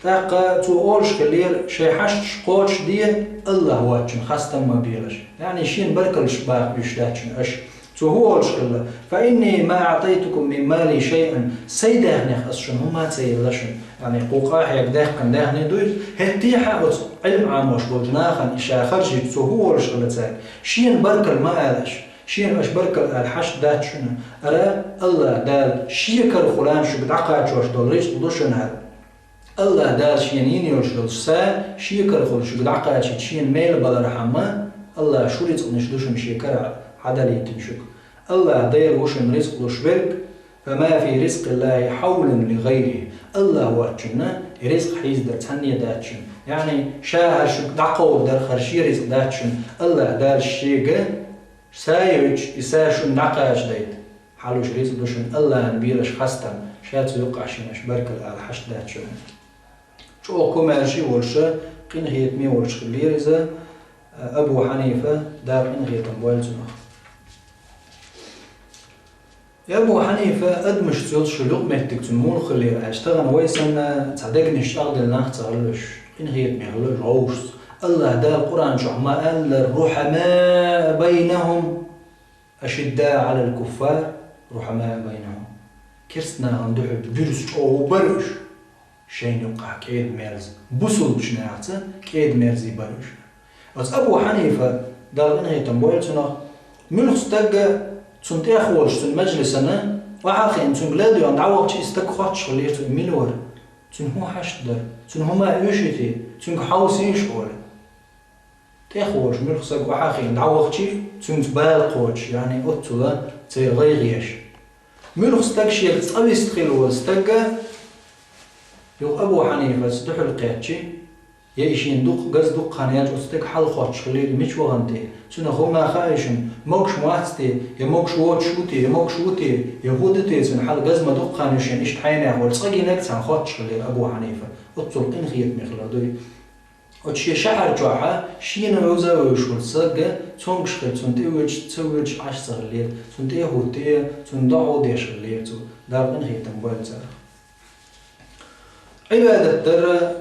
ТӀаккха цо олуш хиллера, шайн хьашташ кхочушде, АллахӀ воцчунна хастам ма белаш. Яъни шена баркаллаш баха уьш дац шуна аша. Цо хӀун олуш хилла: «Фа инни ма аӀтайтукум мин мали шайъан», сайн даьхнех ас шуна хӀума а ца елла шуна. Яъни кху къахьега даьккхина даьхни дуй, хӀеттехьа оцу Ӏилма Ӏамош болчу нахана и ша харжийча, цо хӀун олуш хилла цаьрга: «Шена баркалла ма ала аша. Шена аша баркалла ала хьашт дац шуна. Ара, АллахӀ Дала шен карахула шуьга дӀакхачош долу рицкъ ду шуна хӀара». АллахӀ Дала шена йина йолуш долчу са шен карахула шуьга дӀакхачийта шена мела балархьама, АллахӀа шу рицкъанаш ду шуна шен карахь хьадалийтина шуьга. АллахӀ Дела ву шуна рицкъ луш верг, «фа ма фи ризкъиллахӀи хьавлун ли гӀайрихӀи». АллахӀ воцчунна рицкъ хьийзадар цхьанне дац шуна. Яъни, ша хӀара шуьга дӀакховдадар хӀара шен рицкъ дац шуна. АллахӀ Дала шега са йойтуш, и са шуна дӀакхачадайта. Хьалуш рицкъ ду шуна АллахӀана белаш хастам, ша цу юккъахь шена аша баркалла ала хьашт дац шуна. ЧӀогӀа комаьрша а волуш, къинхетаме а волуш хиллера иза, Абу Хьанифа, Дала къинхетам бойла цунах. И Абу Хьанифа адамашца йолуш йолу юкъаметтиг цуьнан муха хиллера аьлча, тахана вай санна цхьа дегнаш чӀагӀделла нах ца хилла уьш, къинхетаме хилла уьш вовшашца. АллахӀ Дала Къуръан чохь ма-аллара: «Рухьамаъ байнахӀум». «Ашиддаъ Ӏалал куффар, рухьамаъ байнахӀум». Керста нахана дуьхьа буьрса чӀогӀа бара уьш. Шайна юккъахь кӀеда-мерза. Бусулбачу нахаца кӀеда-мерза бара уьш. Оцу Абу Хьанифа, Дала къинхетам бойла цунах, муьлхха стаг цунна тӀехволуш, цуьнан мажлисана, охьа а хиъна, цуьнга ладоьгӀна дӀавахча, и стаг хоттуш хиллера цо: «И мила вара? Цуьнан хӀун хьашт дара? Цуьнан хӀума оьший те? Цуьнга хьовсийша», — олий. ТӀехволуш муьлхха стаг охьа а хиъна дӀавахча, цуьнца бала кхочуш, яъни оццула церан гӀайгӀа еш. Муьлхха стаг шега цкъа вист хилла волу стаг, юха Абу Хьанифас дуьхьал кхеччи, я и шена дукха, газа дукха хан яьлча, оцу стага хьал хоттуш хиллера, мича вахана те, цуьнан хӀума хаьий шуна, могуш вац те, я могуш воцуш ву те, я могуш ву те, я хӀун ду те, цуьнан хьал газа ма дукха хан ю шена, иштта хьенех волу цкъа гинарг цхьаьна хоттуш хиллера Абу Хьанифа, оццул къинхетаме хилла дуй. Оцу шен шахьар чохьа шена вевза а вевзаш волу стаг, цомгуш хилла, цунна тӀе воьдуш, ца воьдуш Ӏаш ца хиллера, цунна тӀе а хӀуттий, цунна доӀа а деш хиллера цо, Дала къинхетам бойла царах. Ӏибадат дар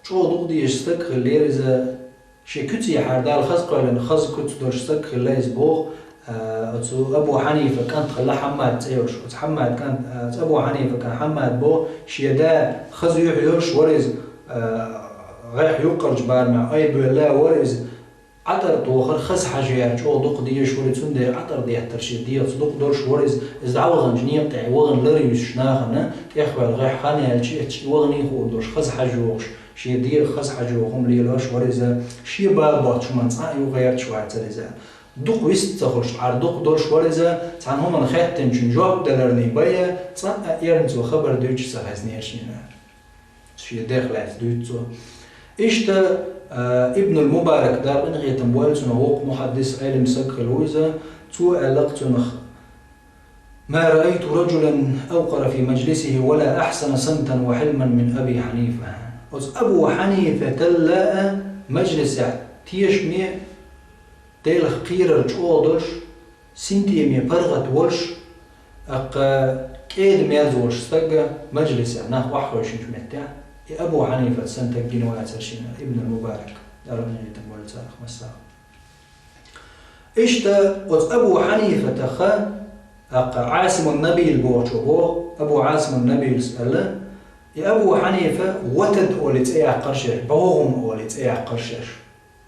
чӀогӀа дукха дезаш стаг хиллера иза, шен куьцехьара Дала хаза кхоьллина, хаза куьц долуш стаг хилла иза боху, а, оцу Абу Хьанифа кӀант хилла Хьаммад цӀе йолуш. Оцу Хьаммад кӀант, а, оцу Абу Хьанифа кӀант Хьаммад боху, шен да хаза юьхь йолуш вара иза, а, гӀеххьа юккъерчу барамехь айбоьлла вара иза. ӀатӀар тохар хаза хьажа яр чӀогӀа дукха дезаш вар, цундела ӀатӀар деттар шен дегӀаца дукха долаш вар иза. Иза дӀаваханчу некъа тӀехь вахана лар юьсуш нахана, тӀехваьлла гӀеххьа хан яьлча, эцча и вахана хуур долаш хаза хьажа йохуш, шен дегӀах хаза хьажа йоху хӀума лелош вар иза. Шен бала боцчу хӀуманна цкъа а юхагӀерташ вацара иза. Дукха вист ца хуьлуш, Ӏар дукха долуш вара иза, цхьана хӀуманна хаьттинчун жоп даларний бай, цкъа а эрна цо хабар дуьйцуш ца хезнера шена. Шен дех лаьцна дуьйцу цо. Иштта, а, Ибнул Мубарак, Дала къинхетам бойла цунах, воккха мухьаддис, Ӏелим саг хилла ву иза, цо аьлла-кх цунах: «ما رأيت رجلا أوقر في مجلسه ولا أحسن صمتا وحلما من أبي حنيفة». Оцу Абу Хьанифатал а мажлисехь тешаме, Делах кхерар чӀогӀа долуш, синтеме паргӀат волуш, аккха кӀеда-мерза волуш стаг мажлисехь, нах охьахевшинчу меттехь, и Абу Хьанифат санна стаг гина вацара шена, Ибнул Мубарак, Дала къинхетам бойла царах массарах. Иштта оцу Абу Хьанифатах, аккха Ӏасимун Набил бохучо боху, Абу Ӏасимун Набилс аьлла, и Абу Хьанифа ватад олий цӀе яккхара шаьш, бӀогӀам олий цӀе яккхара шаьш.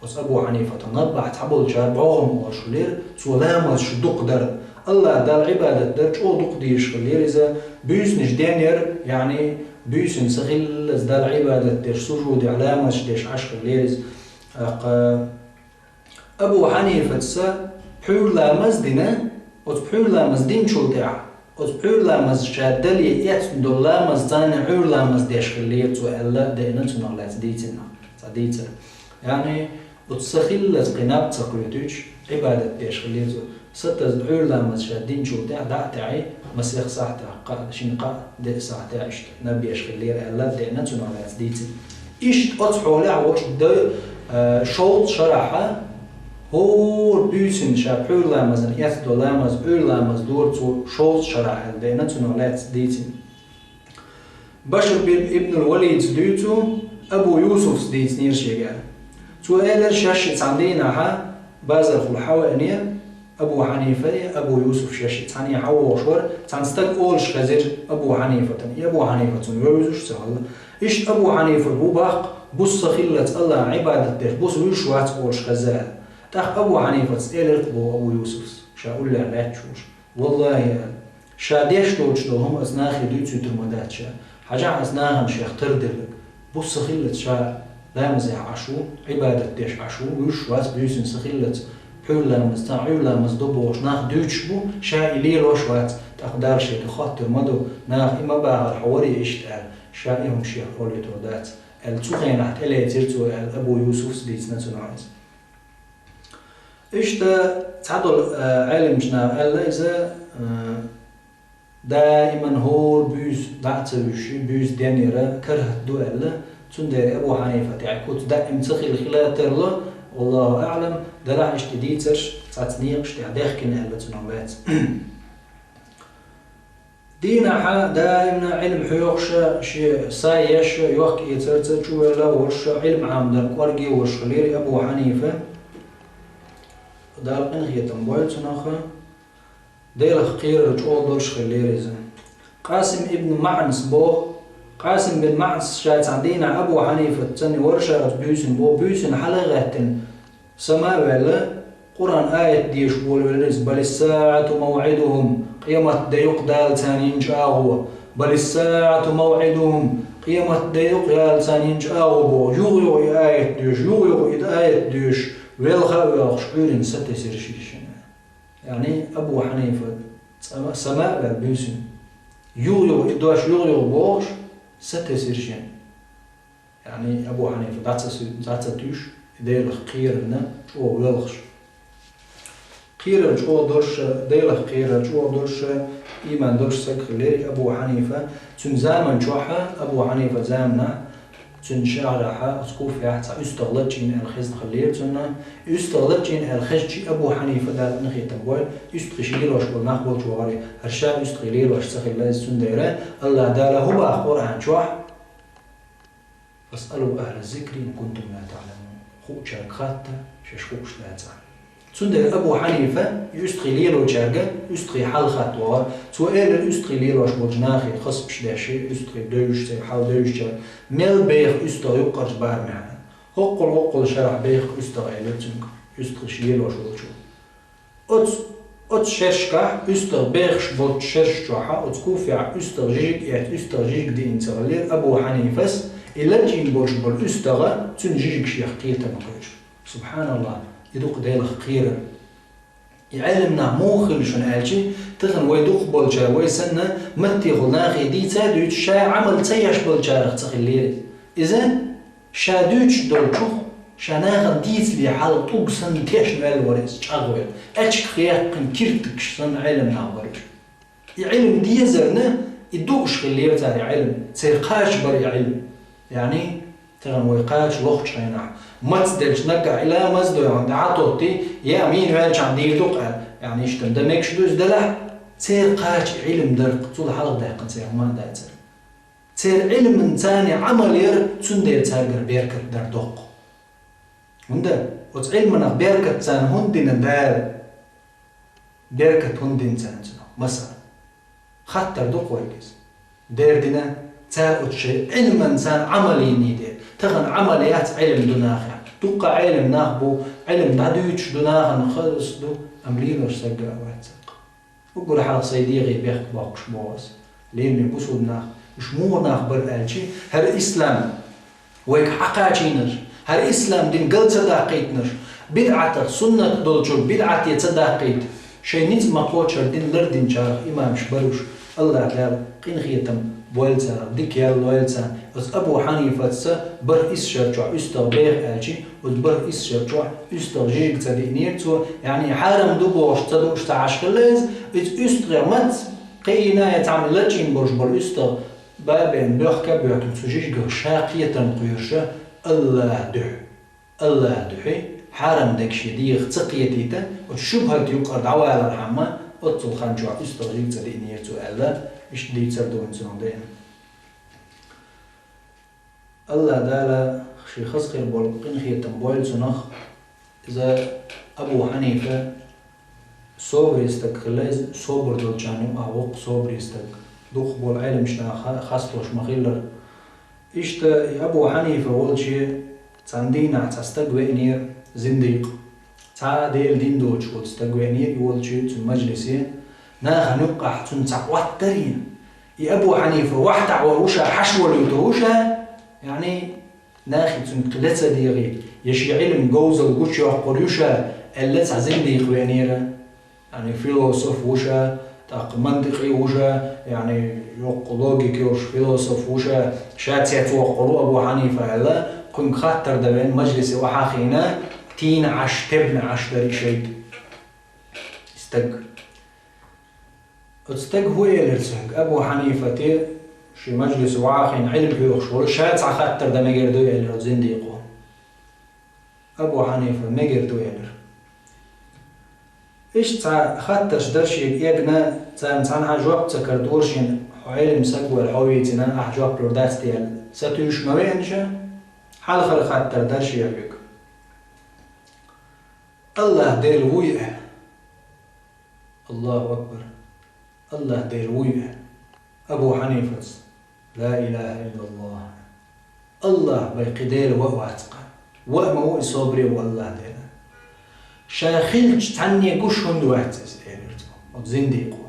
Оцу Абу Хьанифатан набахь цхьаболчара бӀогӀам олуш хиллера, цо ламазаш дукха дара. АллахӀ Далла Ӏибадат дар чӀогӀа дукха дезаш хиллера иза, буьйсанаш денъяра, яъни буьйсанна са хиллалц Далла Ӏибадат деш, сужудехь ламазаш деш Ӏаш хиллера иза. ТӀаккха Абу Хьанифаца пхьуьйра ламаз а дина, оцу пхьуьйра ламаз динчул тӀаьхьа, оцу пхьуьйра ламаз ша дале эцна долу ламаз царна пхьуьйра ламаз деш хиллера цо аьлла а деана цунах лаьцна дийцина, цхьа дийцар. Яъни, оцу са хиллалц кхин наб ца кхоьтуьйтуш, Ӏибадат деш хиллера цо. Сатаза пхьуьйра ламаз ша динчул тӀаьхьа дӀа а таьӀий, масех сахьтехь, кхаа, шина кхаа, деа сахьтехь иштта наб еш хиллера аьлла а деана цунах лаьцна дийцина. Иштта оцу хьолехь волчу дай, а, шовзткъа шарахьа, хӀора буьйсанна ша пхьуьйра ламазна эцна долу ламаз, Ӏуьйра ламаз дора цо шовзткъа шарахь аьлла деана цунах лаьцна дийцина. Башр бин Ибнул Валидс дуьйцу, Абу Юсуфс дийцинера шега. Цо элира, шаьш шиъ цхьана дийнахьа базархула хьавеанера, Абу Хьанифа а, Абу Юсуф шаьш шиъ цхьаьна хьавогӀуш вара, цхьана стага олуш хезира Абу Хьанифатана, и Абу Хьанифа цунна вевзаш ца хилла. Иштта Абу Хьанифа бу баккха, буса са хиллалц АллахӀан Ӏибадат деш, буса вуьйш вац олуш хезна аьлла. ТӀаккха Абу Хьанифас элира-кх боху Абу Юсуфс, ша уллехь лаьтташ волуш. ВаллахӀи, аьлла, ша деш долчу долу хӀума ас нахе дуьйцуьйтур ма дац ша. Хьажахь, ас нахана шех тардилларг. Буса са хиллалц ша ламазехь Ӏаш ву, Ӏибадат деш Ӏаш ву, вуьйш вац буьйсанна са хиллалц, пхьуьйра ламаз, цхьа Ӏуьйра ламаз до бохуш нах дуьйцуш бу, ша и лелош вац, тӀаккха Дала шега хоттур ма ду, наха и ма бахара хьо варе иштта аьлла, ша и хӀума шех олуьйтур дац, аьлла, цу хенахь тӀелецира цо, аьлла, Абу Юсуфс дийцина цунах иза. Иштта цхьадолу, а, Ӏеламчу наха аьлла иза, а, даиман хӀора буьйса дӀа а ца вуьйшуш, буьйса денъяра карахӀат ду аьлла, цундела Абу Хьанифа тӀехь куц даим ца хилла хила тарло, валлахӀу аӀлам, делахь иштта дийцарш цхьацца некъаш тӀехь дехкина аьлла цунах лаьцна. Дийнахьа даимна Ӏилма хьоьхуша, шен са еш, йохк-эцарца чувелла а волуша, Ӏилма Ӏамдан кӀорге а волуш хилира Абу Хьанифа. Дала къинхетам бойла цунах, Делах кхерар чӀогӀа долуш хилира иза. Къасим ибн МаӀнас боху, Къасим бин МаӀнас ша цхьана дийнахь Абу Хьанифат цӀанъян вара ша оцу буьйсина боху, буьйсина хьала а гӀаьттина, сама а ваьлла, Къуръан аят дезаш волавелира иза: «Балис-саӀату мавӀидухум», къемат де ю-кх Дала царна йина чӀагӀо. «Балис-саӀату мавӀидухум», къемат де ю-кх Дала царна йина чӀагӀо боху. Юха-юха и аят доьшу, юха-юха и аят доьшу, велха а воьлхуш, Ӏуьйранна сатесира шена. Яъни Абу Хьанифа цӀа-, сама а ваьлла буьйсина. Юха-юха и дош юха-юха бохуш, сатесира шена. Яъни Абу Хьанифа дӀа ца суьйту-, дӀа ца туьйсуш, и Делах кхерарна чӀогӀа воьлхуш. Кхерар чӀогӀа долуш, Делах кхерар чӀогӀа долуш, ийман долуш стаг хилира Абу Хьанифа. Цуьнан заман чохь а, Абу Хьанифа заманахь, цуьнан шахьарахь, оцу Куфехь цхьа уьстагӀ лачкъийна аьлла хезна хилира цунна. И уьстагӀ лачкъийна аьлла хезча, Абу Хьанифа, Дала къинхетам бойла, уьстагӀий лелош болу нах болчу вахара, хӀара ша уьстагӀий лелош ца хилла иза, цундела АллахӀ Дала хӀун боху Къуръан чохь? «Фасъалу ахӀла зикри ин кунтум ла таӀламун». Хуучаьрга хатта, шаьш хууш дацахь. Цундела Абу Хьанифа и уьстагӀий лелочаьрга уьстагӀий хьал хатта вахара. Цо элира уьстагӀий лелош болчу нахе хазапаш деш, уьстагӀий девзаш, церан хьал девзачаьрга: «Мел беха уьстагӀ ю-кх кхарчу барамехь?» «ХӀоккхул-хӀоккхул шарахь беха уьстагӀ», — элира цуьнга. уьстагӀий лелош волчо. Оцу, оцу шершкахь, уьстагӀ бехаш болчу шерш чохь, оцу Куфехь уьстагӀ жижиг эцна, уьстагӀ жижиг диъна ца хиллера Абу Хьанифас, и лачкъийна болуш болу уьстагӀа цуьнан жижиг шех кхетам кхоьруш. СубхьаналлахӀ, и ду-кх Делах кхерар. И Ӏелам нах муха хилла шуна аьлча, тахана вай дукхахболчара вай санна, маттехула нахе дийца а дуьйцуш, ша Ӏамал ца еш болчарах ца хиллера. Иза ша дуьйцуш долчух, ша нахана дийцале хьалха тӀулг санна тешна ваьлла вара иза, чӀагӀвелла. Аьчках яьккхина киртигаш санна Ӏелам нах бара уьш. И Ӏилма дезарна, и дууш хиллера цара и Ӏилма, церан кхача бара и Ӏилма. Яъни, тахана вай кхача лохучу хенахь, маца делча наггахь и ламаз а дойгӀна, дӀа а тоттий, я мийна ваьлчахьана дийр ду-кх аьлла. Яъни, иштта дан мегаш ду иза делахь, церан кхача и Ӏилма дара-кх, цул хьалха даьккхина церан хӀума а дацара. Церан Ӏилманца царна Ӏамал яра, цундела цаьргара беркат дара доккха. ХӀунда оцу Ӏилманах беркат царна хӀунда дина Дала? Беркат хӀунда дина царна цунах? Масала, хаттар ду-кх вайга иза. Дера дина, цара оцу шайн Ӏилманца царна Ӏамал йиний дела. Тахана Ӏамал яц Ӏилма ду нахехь. Дуккха Ӏилма нах бу, Ӏилма дӀадуьйцуш ду нахана, хаза ду, амма лелош стаг а вац цхьаккха. Уггар хьалха сайн дегӀе бехк боккхуш боху ас. Лераме бусулба нах, уьш муха нах бара аьлча, хӀара ислам вайга хьакхачийнарш, хӀара ислам дин гал ца даккхийтинарш, бидӀатах, суннат долчуьра бидӀате ца даккхийта, шайн ницкъ ма кхоччура дин лардинчарах имамаш бара уьш. АллахӀ Дала къинхетам бойла царах, дика ял лойла царна. Оцу Абу Хьанифаца бархӀ исс шар чохь уьстагӀ беха аьлча, оцу бархӀ исс шар чохь уьстагӀ жижиг ца диънера цо, яъни хьарам ду бохуш ца дууш ца Ӏаш хилла иза, иза уьстагӀе маца кхиийна я цхьамма лачкъийна болуш болу уьстагӀ бабен боьхка а боьхкина цу жижигах ша кхетам кхоьруша, АллахӀ дуьхьа. АллахӀ дуьхьа, хьарам дерг шен дегӀах ца кхетийта, оцу шубхӀат юккъара дӀавалархьама, оццул хан чохь уьстагӀ жижиг ца диънера цо аьлла, иштта дийцар ду вайн цунах дайна. АллахӀ Дала шен хаза хир болу къинхетам бойла цунах, иза Абу Хьанифа собаре стаг хилла, иза собар долчарна юкъахь воккха собаре стаг, дукхахболу Ӏеламчу наха хасталуш ма-хиллара. Иштта и Абу Хьанифа волче цхьана дийнахь цхьа стаг веанера, зиндийкъ. Цхьа а Делан дин доцуш волу стаг веанера и волче цуьнан мажлисе, нахана юккъахь цунна цхьа Ӏоттаре. И Абу Хьанифа вахьтахь вара ву ша, хьаш волуьйтур ву ша, яъни, нахе цуьнга ле ца дегӀий, я шен Ӏилма говзалла гучуйоккхур ю ша, аьлла цхьа зиндийкъ веанера. Яъни, философ ву ша, тӀаккха мантикъи ву ша, яъни, йоккха логика йолуш философ ву ша, ша цецвоккхур ву Абу Хьанифа аьлла, кхуьнга хаттар дан веана, мажлисе охьа а хиъна, тийна Ӏаш, тебна Ӏаш дара и шайтӀа. Стаг. Оцу стага хӀун элира цуьнга? Абу Хьанифате, шен мажлисе вахийна Ӏилма хьоьхуш волу, ша цхьа хаттар дан мегар ду элира оцу зиндийкъо. Абу Хьанифа мегар ду элира. Иштта цхьа хаттарш дара шега эгна, царна цхьанхьа жоп ца карадора шена, хьо Ӏилма саг вара, хьо вийцина, ахь жоп лур дац те аьлла. Сатуьйсуш ма веана ша, хьалхара хаттар дара шега. АллахӀ Дела вуй аьлла. АллахӀу акбар. АллахӀ Дела вуй аьлла. Абу Хьанифас: «Ла илаха иллаллахӀ». АллахӀ бен кхин Дела ва а вац-кха. Ва а ма ву и, собаре ву АллахӀ Дела. Ша хилча цхьанне гуш хӀунда вац иза, элира цо, оцу зиндийкъо.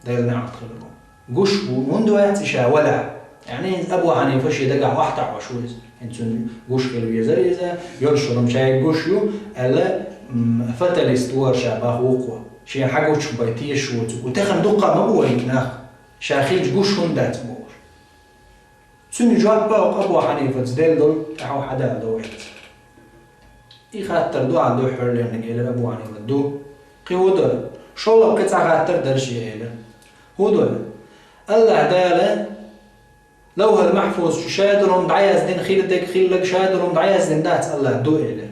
Делан неӀалт хилар ву. Гуш ву, хӀунда вац и ша валахь? Яъни, иза Абу Хьанифа шен дагахь охьатаӀош ву иза. ХӀинца цунна гуш хила везара иза, йолуш хӀума шайга гуш ю, аьлла, м, фаталист вара ша баха вукхо. Шен хьагучух бен тешаш ву цуьнга. Тахана дуккха а ма бу вайна нах, ша хилча гуш хӀунда дац бохуш. Цуьнан жоп а Абу Хьанифас делла долу, тӀаьхьа хьадаьлла ду вайца. И хаттар ду ахь дуьххьарлерниг, элира Абу Хьанифа. Ду. Кхин хӀун дара? ШолгӀа кхин цхьа хаттар дара шен, элира. ХӀун дара? АллахӀ Дала Лавхьул Махьфуз чу ша долу хӀума дӀаяздина, хила дерг хилларг ша долу хӀума дӀаяздина дац АллахӀа, ду, элира.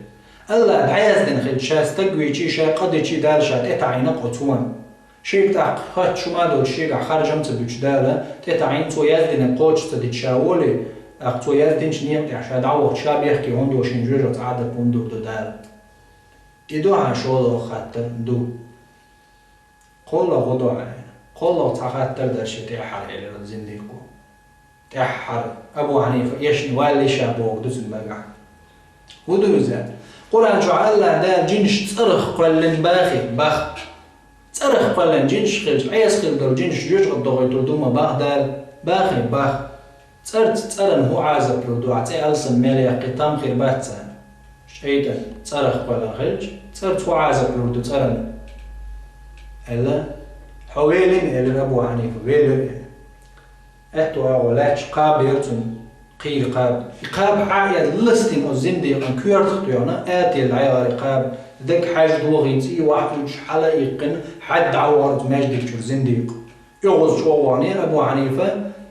АллахӀа дӀаяздина хилча, ша стаг вийча, ша къа дича, Дала ша тӀетаӀийна-кх оцу хӀуманна. Шега тӀаккха хатта шу ма а доцуш, шегахь харжам ца буьтуш Дала тӀетаӀийна, цо яздинарг кхочуш ца дича ша волий, тӀаккха цо яздинчу некъа тӀехь ша дӀавахча, ша бехке хӀунда ву, шен жоьжахати Ӏадат хӀунда ду Дала? И ду хьан шолгӀа хаттар, ду. КхоалгӀа хӀун ду хьан? КхоалгӀа цхьа хаттар дара шен тӀаьххьара, элира зиндийкъо. ТӀаьххьара Абу Хьанифа эшна валлий ша бохург ду цуьнан дагахь. ХӀун ду иза? Къуръан чу АллахӀ Дала жинаш цӀерах кхоьллина бахе, бах. ЦӀерах кхоьллина жинаш хилча, Ӏеса хила долу жинаш жоьжахатӀа дохуьйтур ду ма бах Дала, бахе, бах. ЦӀарца цӀарна хӀун Ӏазап лур ду, ахь цӀе алсам мел яккхий там хир бац царна. ШайтӀа цӀерах кхоьллина хилча, цӀарца хӀун Ӏазап лур ду цӀарна? Аьлла, хьо велина, элира Абу Хьанифа, велира, элира. Аьтту агӀо лаьтташ кхаба яра цунна, кхийра кхаба. И кхаба хьаэца ластина оцу зиндийкъан коьртах тоьхна, атела дӀаяхара и кхаба, даг хьаьжа дохийна, цӀий вахь уьдуш хьала а иккхина, хьаьдда дӀавахара оцу маьждиг чуьра зиндийкъа. ОьгӀаз чӀогӀа вахана абу Хьанифа,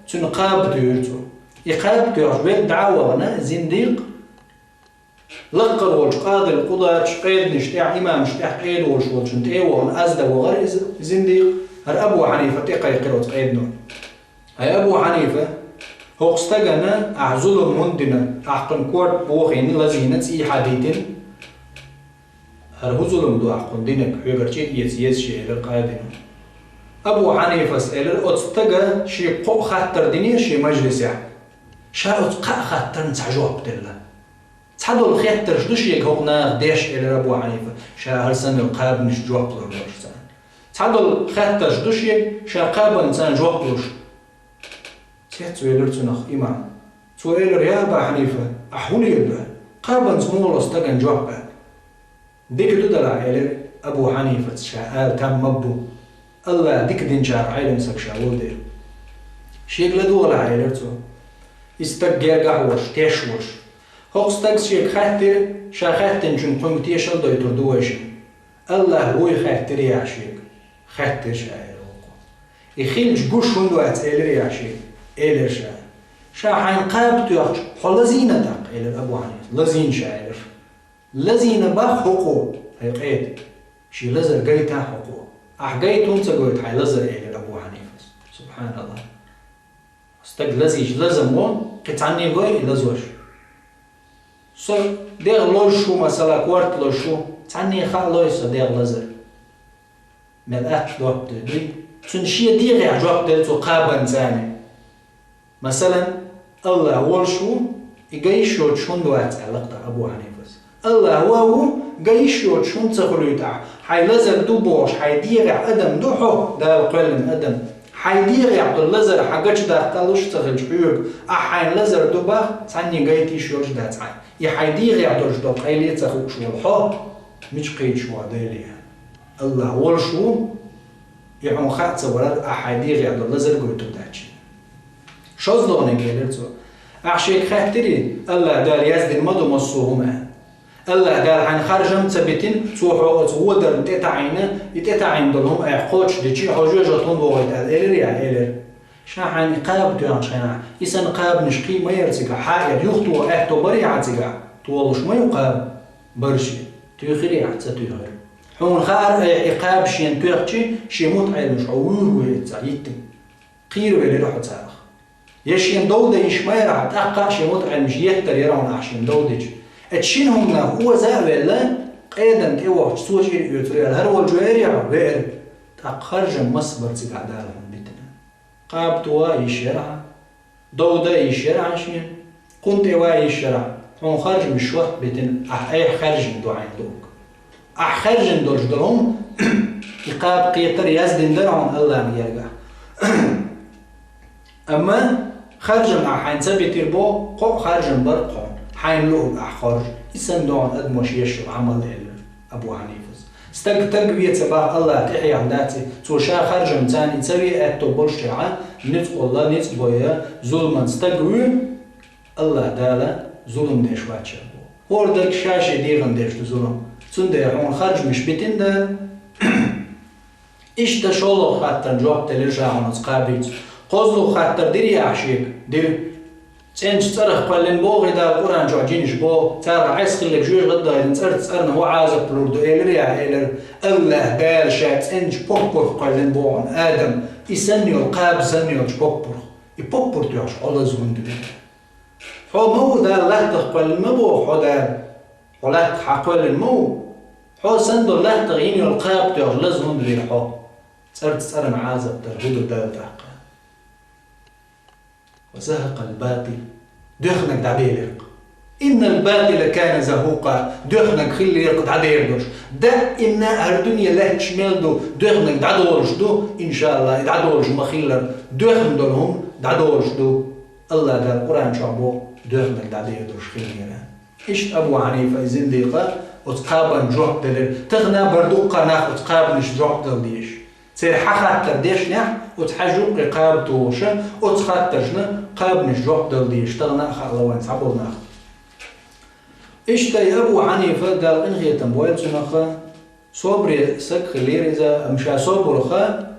цуьнан кхаба туьйра цо. И кхаба тоьхча, велла дӀа а вахана, зиндийкъа, лаккхара волчу къадил къудачу къеданаш тӀехь, имамаш тӀехь къеда волуш волчун тӀе а вахана, аз дан вахара иза зиндийкъа, хӀара абу Хьанифа тӀекхайкхира оцу къедано. Хьай абу Хьанифа, хӀокху стагана ахь зулам хӀунда дина, ахь кхуьнан корта бохийна, лазийна, цӀий хьадийтина? ХӀара хӀун зулам ду ахь кхунна динарг, хьоьгара чӀир эца еза шен, элира къадино. Абу Хьанифас элира, оцу стага шега кхоъ хаттар динера шен мажлисехь. Ша оцу кхаа хаттарна цхьа жоп делла. Цхьадолу хеттарш ду шега хӀокху наха деш, элира Абу Хьанифа, ша хӀара санна йолу кхабанаш жоп лур долуш царна. Цхьадолу хаттарш ду шега, ша кхабанна царна жоп луш. Цецвелира цунах имам. Цо элира, я Аба Хьанифа, ахь хӀун леладо? Кхабанца муха ло стагана жоп аьлла? Дика ду делахь, элира Абу Хьанифаца, ша ала там ма бу. АллахӀа дика динчарах Ӏеламстаг ша волу дела. Шега ладогӀалахь, элира цо. И стаг гергахь волуш, теш волуш. ХӀокху стага шега хаьттира, ша хаьттинчун кхуьнга тешалла дойтур ду вайшимма. АллахӀа вуй хаьттира яхь шега? Хаьттира ша, элира вукхо. И хилча гуш хӀунда вац, элира яхь шега? Элира ша. Ша хьайна кхаба тоьхча, хьо лазийна тӀаккха, элира Абу Хьанифа. Лазийна ша, элира. Лазийна бах хӀокхо, хьайн къеда. Шен лазар гайтахь хӀокхо. Ахь гайта хӀунда ца гойту хьайн лазар, элира Абу Хьанифас. СубхьаналлахӀ. Стаг лазийча лазам вон, кхин цхьанне гой и лазош? Со дегӀ лозуш ву, масала, корта лозуш ву, цхьанне хаалой со дегӀ лазар? Мел атта жоп дуй? Цуьнан шен дегӀехь жоп делла цо кхабанца. Масалан, АллахӀ волуш ву, и гай йиш йоцуш хӀунда вац, аьлла-кх тӀаккха Абу Хьанифас. АллахӀ ван ву, гай йиш йоцуш хӀунда ца хуьлуьйту ахь? Хьайн лазар ду бохуш, хьайн дегӀехь адам ду хьо, Дала кхоьллина адам. Хьайн дегӀехь долу лазар хьан гачу датталуш ца хилча хьоьга, ахь хьайна лазар ду бах, цхьанне гайта йиш йолуш дац хьайн. И хьайн дегӀехь долуш долу къайле ца хууш волу хьо, мича кхийча ван Деле? АллахӀ волуш ву, и хьуна хаа ца валар, ахь хьайн дегӀехь долу лазар гойтур дац шена. ШозлагӀниг элира цо. Ахь шега хаьттирий, АллахӀ Дала яздина ма ду массо а хӀума? АллахӀ Дала хьайна харжам ца битина, Цо хьо оцу водарна тӀетаӀийна, и тӀетаӀийна долу хӀума айхьа кхочушдичи, хьо жоьжахатӀа хӀунда вохуьйту аьлла элира яхь, элира. Ша хьайна и кхаба тоьхначу хенахь, и санна кхабанаш кхин ма яра цигахь, хьаэр, юхатоха аьтто барий хьан цигахь? Тохалуш ма ю кхаба? Бара шен. Туьйхирий ахь? Ца туьйхира. Хьуна хаьара айхьа и кхаба шена тоьхчи, шен мутаӀеламаш хьо вуьйр ву эццахь йиттина. Кхийравелира хьо царах. Я шена дов дан йиш ма яра хьан, тӀаккха а шен мутаӀеламаш еттар яра хьуна ахь шена дов дича. Эцу шина хӀуманах оза а велла, къедан тӀе вахча цо чӀир оьцур яра, хӀара волчу веара яхь, веара. ТӀаккха харжам масса бара цигахь Дала хьуна битина. Кхаба тоха а йиш яра хьан, дов дан а йиш яра хьан шена, кхунна тӀе ван а йиш яра хьан, хьуна харжамаш шортта битина, ахь айхьа хаьржина ду хьайна луург. Ахь хаьржина долуш долу хӀума, и кхаба кхетар яздина дара хьуна АллахӀан гергахь. Амма харжам ахь хьайна ца битира боху, кхоъ харжам бара хьуна, хьайна луург ахь хоржу. И санна ду хьуна адамаш еш йолу Ӏамал, элира Абу Хьанифас. Стаг стаг ве ца бах, АллахӀ тӀехьехна дац и, цо ша харжамца и ца ве аьтто болуш чохь а, ницкъ волла, ницкъ бойа, зуламан стаг вуьйр, АллахӀ Дала зулам деш вац ша боху. ХӀора дерг ша шен дегӀан деш ду зулам. Цундела хьуна харжамаш битина Дала. Иштта шолгӀа хаттарна жоп делира ша хьуна оцу кхабица. КхозлагӀа хаттар дирий ахь шега? Дира. ЦӀеначу цӀарах кхоьллина боху и Дала Къуръан чохь жинаш боху, царах Ӏеса хилларг жоьжахатӀа дахийтина, цӀарца цӀарна хӀун Ӏазап лур ду, элира яхь, элира. АллахӀ Дала ша цӀеначу поппарх кхоьллина боху хьуна адам, и санна йолу кхаба санна йолчу поппарх. И поппар тоьхча хьо лаза хӀунда вира? Хьо ма ву Дала латтах кхоьллина ма боху хьо Дала. Хьо латтах хьан кхоьллина ма ву. Хьо санна долу латтах йина йолу кхаба тоьхча лаза хӀунда вира хьо? ЦӀарца цӀарна Ӏазап дар хӀун ду Дала тӀаккха? Ва захьакъал батӀил. Доьхнарг дӀабелира-кх. إن الباطل كان زهوقا, доьхнарг хиллера дӀадер долуш. Даимна хӀара дуьне лаьтташ мел ду, доьхнарг дӀадолуш ду, иншааллахӀ, и дӀадолуш ма-хиллара, доьхна долу хӀума дӀадолуш ду. АллахӀ Дала Къуръан чохь боху, доьхнарг дӀадер долуш хиллера. Иштта Абу Хьанийфа и зиндикъа оцу кхабанна жоп делира. Тахана бара дуккха нах оцу кхабанашна жоп дала дезаш. Церан хьан хаттар дешнехь, оцу хьаьжа юккъе кхаба тухуша, оцу хаттаршна кхабанаш жоп дала дезаш, тахана а хаала вайн цхьаболу нах. Иштта и Абу Хьанийфа, Дала къинхетам бойла цунах, собаре саг хиллера иза, амма ша собарх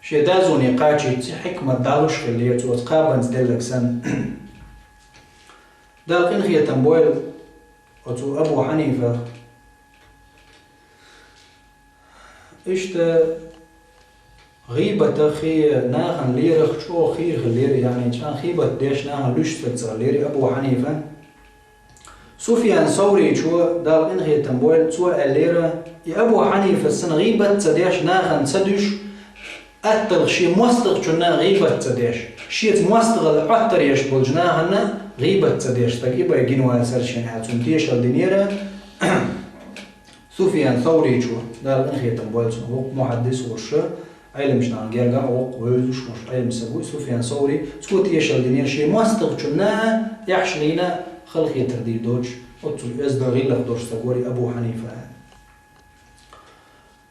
шен дозане кхачийча хьикмат далуш хиллера цо оцу кхабанца делларг санна. Дала къинхетам бойла оцу Абу Хьанийфах. Иштта гӀийбатах и нахана лерах чӀогӀа хийра хиллера, яъни чӀогӀа гӀийбат деш нахана луьйш стаг ца хиллера Абу Хьанийфа. Суфьян Савричо, Дала къинхетам бойла, цо аьллера, и Абу Хьанийфа санна гӀийбат ца деш, нахана ца дуьйш, атталла шен мостагӀчунна гӀийбат ца деш, шеца мостагӀалла Ӏоттар еш болчу нахана гӀийбат ца деш стаг и бен гина вацара шена аьлла, цунна тешалла динера. Суфьян Савричо, Дала къинхетам бойла цунах, воккха мухьаддис волуш, Ӏеламчу нахана гергахь а воккха вевзаш волуш Ӏелам стаг ву Суфьян Саври, цо тешалла динера шен мостагӀчунна тӀехьашха лийна халахетар дийр доцуш, оццул оьзда гӀиллакх долуш стаг вара и Абу Хьанийфа.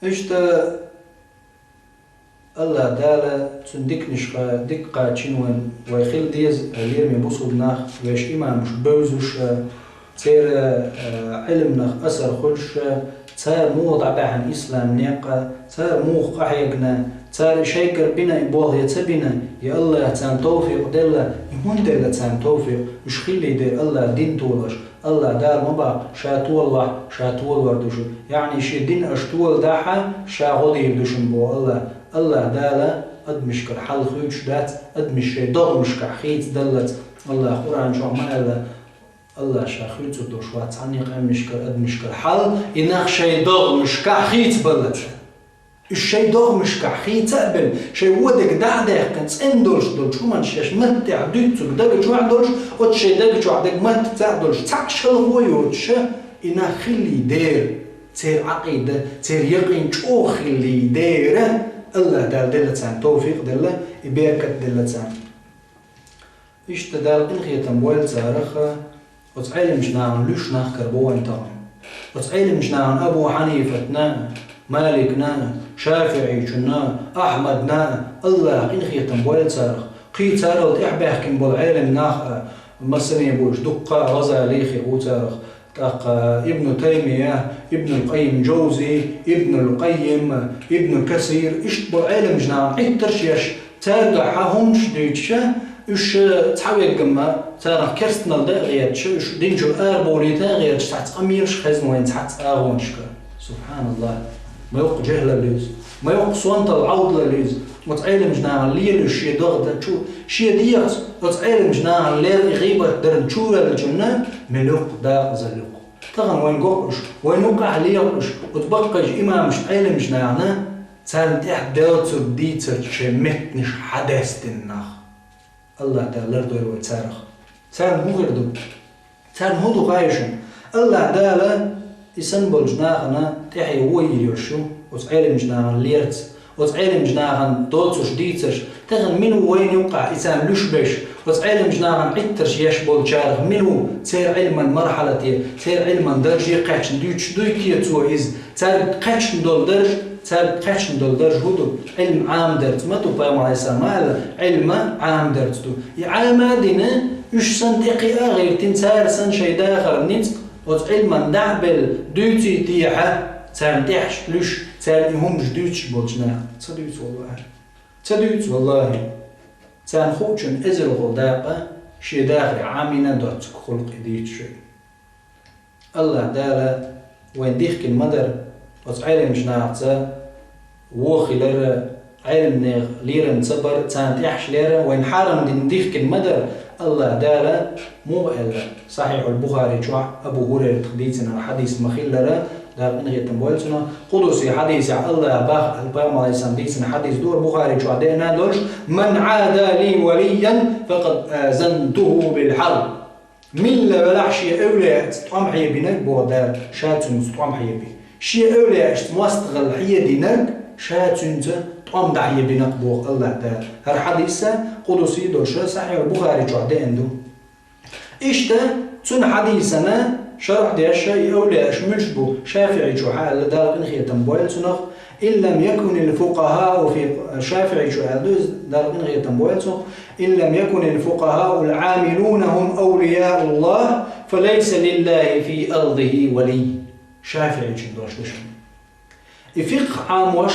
Иштта АллахӀ Дала цуьнан диканашха дика кхачийна вайн, вай хила деза, лераме бусулба нах, вешан имамаш бевзаш, церан, э, Ӏилманах асар хуьлуш, цара муха дӀабаьхьна ислам некъ, цара муха къахьегна, цара шайгара бина и болх я ца бина, я АллахӀа царна тавфикъ делла, и хӀунда делла царна тавфикъ, уьш хилла дера АллахӀа дин толуш, АллахӀ Дала ма баккха, ша толавахь, ша толавар ду шуна. Яъни шен дин аша толадахь, ша гӀо дийр ду шуна боху АллахӀ. АллахӀ Дала адамашкара хьал хуьйцуш дац, адамаш шайн догӀмашкахь хийцадаллалц. АллахӀа Къуръан чохь ма аьлла, АллахӀа ша хуьйцур долуш вац цхьанне къаьмнашкара адамашкара хьал, и нах шайн догӀмашкахь хийцабаллалц. Уьш шайн догӀмашкахь хийца а белла, шайн вон дерг дӀа а даьккхина, цӀена долуш долчу хӀуманна шаьш матта тӀехь дуьйцург дага чохь а долуш, оцу шайн дага чохь дерг матта ца а долуш, цхьаъ шалхо а йоцуш, и нах хилла дера, церан Ӏакъида, церан якъин чӀогӀа хилла дера, АллахӀ Дала делла царна тавфикъ делла, и беркат делла царна. Иштта Дала къинхетам бойла царах, оцу Ӏеламчу нахана луьйш нах кара бу вайн тахана. Оцу Ӏеламчу нахана Абу Хьанийфатна, Маликна, ШафиӀийчунна, Ахьмадна, АллахӀа къинхетам бойла царах. Кхин царал тӀаьхьабаьхкина болу Ӏелам нах а, массане а бу уьш, дуккха а ГӀазалихи ву царах, тӀаккха Ибну Таймия, Ибнул Къаййим Джовзи, Ибнул Къаййим, Ибну Касир, иштта болу Ӏеламчу нахана Ӏиттарш еш, цаьргахь хӀуманаш дуьйцуша, уьш цхьа веггамма, царах керстанал дан а гӀерташ, уьш динчуьра арабовлийта а гӀерташ, цхьацца къамелаш хезна вайн цхьацца агӀонашка. СубхьаналлахӀ! Ма йоккха жехӀлал ю иза, ма йоккха сонталла, Ӏовдалалла ю иза. Оцу Ӏеламчу нахана лелаш шен догӀа дан чу, шен дегӀаца оцу Ӏеламчу нахана лер и гӀийбат дарна чу ваьллачунна, мел йоккха дакъазалла ю-кх. Тахана вайн го-кх уьш, вайн юкъахь ле-кх уьш, оцу баккхийчу имамашна, Ӏеламчу нахана, царна тӀехь доцург дийцарца шайн меттанаш хьадаьстина нах. АллахӀ Дала лардойла вай царах. Царна хӀун хир ду? Царна хӀун ду хаий шуна? АллахӀ Дала и санна болчу нахана тӀаьхье вон йийр йолуш ю, оцу Ӏеламчу нахана лерца, оцу Ӏеламчу нахана доцурш дийцарш, тахана мила ву вайна юккъахь и царна луьйш берш, оцу Ӏеламчу нахана Ӏиттарш еш болчарах мила ву, церан Ӏилман мархьалате, церан Ӏилман дарже кхаьчна дуьйцуш дуй те цо иза? Цаьрга кхаьчна долу дарж, цаьрга кхаьчна долу дарж хӀун ду? Ӏилма Ӏамадарца ма ду, пайхамар Ӏалайхиссалам ма аьлла, Ӏилма Ӏамадарца ду. И Ӏама а дина, уьш санна тӀекхиа а гӀиртина, цара санна шайн дахар ницкъ, оцу Ӏилман дӀа а белла, дуьйций техьа, царна тӀехьаш луьйш, царна и хӀуманаш дуьйцуш болчу наха. Ца дуьйцу, валлахӀи. Ца дуьйцу, валлахӀи. Царна хуучун эзар гӀолу дакъа шен дахаре Ӏамийна доццуг гӀуллакх и дийцуш верг. АллахӀ Дала вайн дихкина ма дара, оцу Ӏеламчу нахаца вон хилар, Ӏеламнех лерам ца бар, царна тӀехьаш лер вайна хьарам дина дихкина ма дара. АллахӀ Дала муха аьлла, Сахьихьул Бухари чохь Абу ХӀурайратах дийцина хьадис ма-хиллара, Дала къинхетам бойла цунах, къудуси хьадисехь АллахӀа бах-, пайхамар Ӏалайхиссалам дийцина хьадис ду, Бухари чохь деана долуш: «Ман Ӏада ли валийян, факъад азантуху бил хьарб». Милла велахь шен эвлияаца тӀом хьебинарг боху Дала, ша цуьнца тӀом хьеби. Шен эвлияашца мостагӀалла хьединарг, ша цуьнца тӀом дӀахьебинарг боху АллахӀ Дала. ХӀара хьадис къудсий долуш, Сахьихь Бухари чохь деана ду. Иштта, цуьнан хьадисана шархь деш, и эвлияаш муьлш бу, ШафиӀи чу хьаьлла, Дала къинхетам бойла цунах, «إن لم يكن الفقهاء في», ШафиӀи чу аьлла ду иза, Дала къинхетам бойла цунах, «إن لم يكن الفقهاء العاملون هم أولياء الله، فليس لله في أرضه ولي». ШафиӀичун дош ду шуна. И фикъхӀ Ӏамош,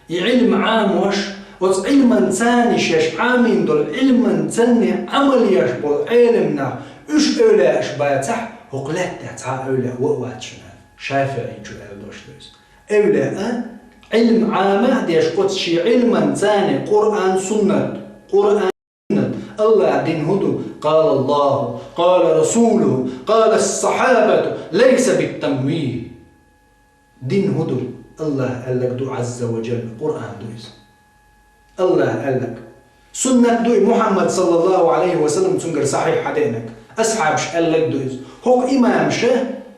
и Ӏилм Ӏамош, оцу Ӏилманца шаьш Ӏамийна долу Ӏилманца Ӏамал еш болу Ӏелам нах, уьш эвлияаш бацахь, хӀокху лаьттахь цхьа а эвлияа ван а вац шуна, ШафиӀичу аьлла дош ду иза. Эвлияа Ӏилм Ӏама а деш, оцу шен Ӏилманца Къуръан, суннат, Къуръан, АллахӀан дин хӀун ду? قال الله، قال رسوله، قال الصحابة، ليس بالتمويه. Дин хӀун ду? АллахӀ аьлларг ду, Ӏазза ва Джалла, Къуръан ду иза. АллахӀ аьлларг. Суннат ду и Мухьаммад, саллаллаху Ӏалайхи ва саллам, цуьнгара сахьихь хьадеанарг. Асхьабаш аьлларг ду иза. ХӀокху имамаша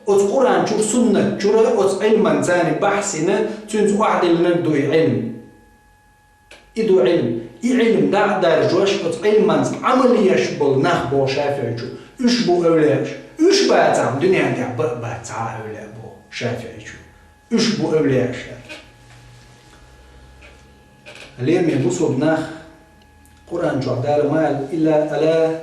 оцу Къуръан чуьра, суннат чуьра, оцу Ӏилманца бахьсина, цуьнца охьадиллинарг ду и Ӏилм. И ду Ӏилм. И Ӏилм дӀа а даржош, оцу Ӏилманца Ӏамал еш болу нах боху ШафиӀичу. Уьш бу эвлияаш. Уьш бацахь, дуьнен тӀехь бан а бац цхьа а эвлияа боху ШафиӀичу. Уьш бу эвлияаш. Лераме бусулба нах, Къуръан чохь Дала ма аьлла, илла ала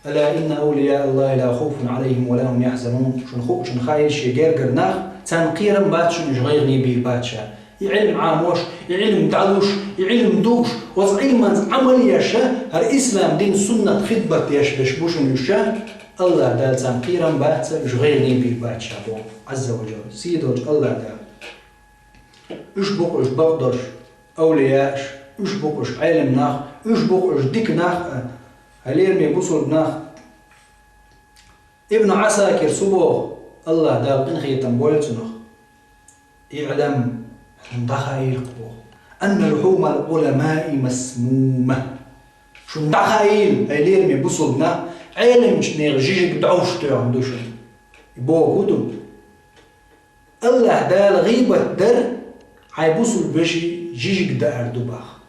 «ألا إن أولياء الله لا خوف عليهم ولا هم يحزنون». Шуна хууш, шуна хаийша шен гергара нах, царна кхерам бац шуна, уьш гӀайгӀане бийр бац ша. И Ӏилм Ӏамош, и Ӏилм дӀалуш, и Ӏилм дууш, оцу Ӏилманца Ӏамал еш, хӀара ислам дин, суннат, хидмат еш берш бу шуна уьш. АллахӀ Дала царна кхерам бац, уьш гӀайгӀане бийр бац ша боху, Ӏазза ва Джалла, сий долчу АллахӀ Дала. Уьш бу-кх уьш бакъдолуш, эвлияаш, уьш бу-кх уьш Ӏелам нах, уьш бу-кх уьш дика нах а, хьан лераме бусулба нах. Ибн Ӏасакирс боху, АллахӀ Дала къинхетам бойла цунах: «اعلم», хьуна дӀахаийла-кх боху, «أن لحوم العلماء مسمومة». Шуна дӀахаийла, хьан лераме бусулба нах, Ӏеламчу нехан жижиг дӀовш тоьхна ду шуна. И боху хӀун ду? АллахӀ Дала гӀийбат дар, хьайн бусулба вешин жижиг даар ду боху.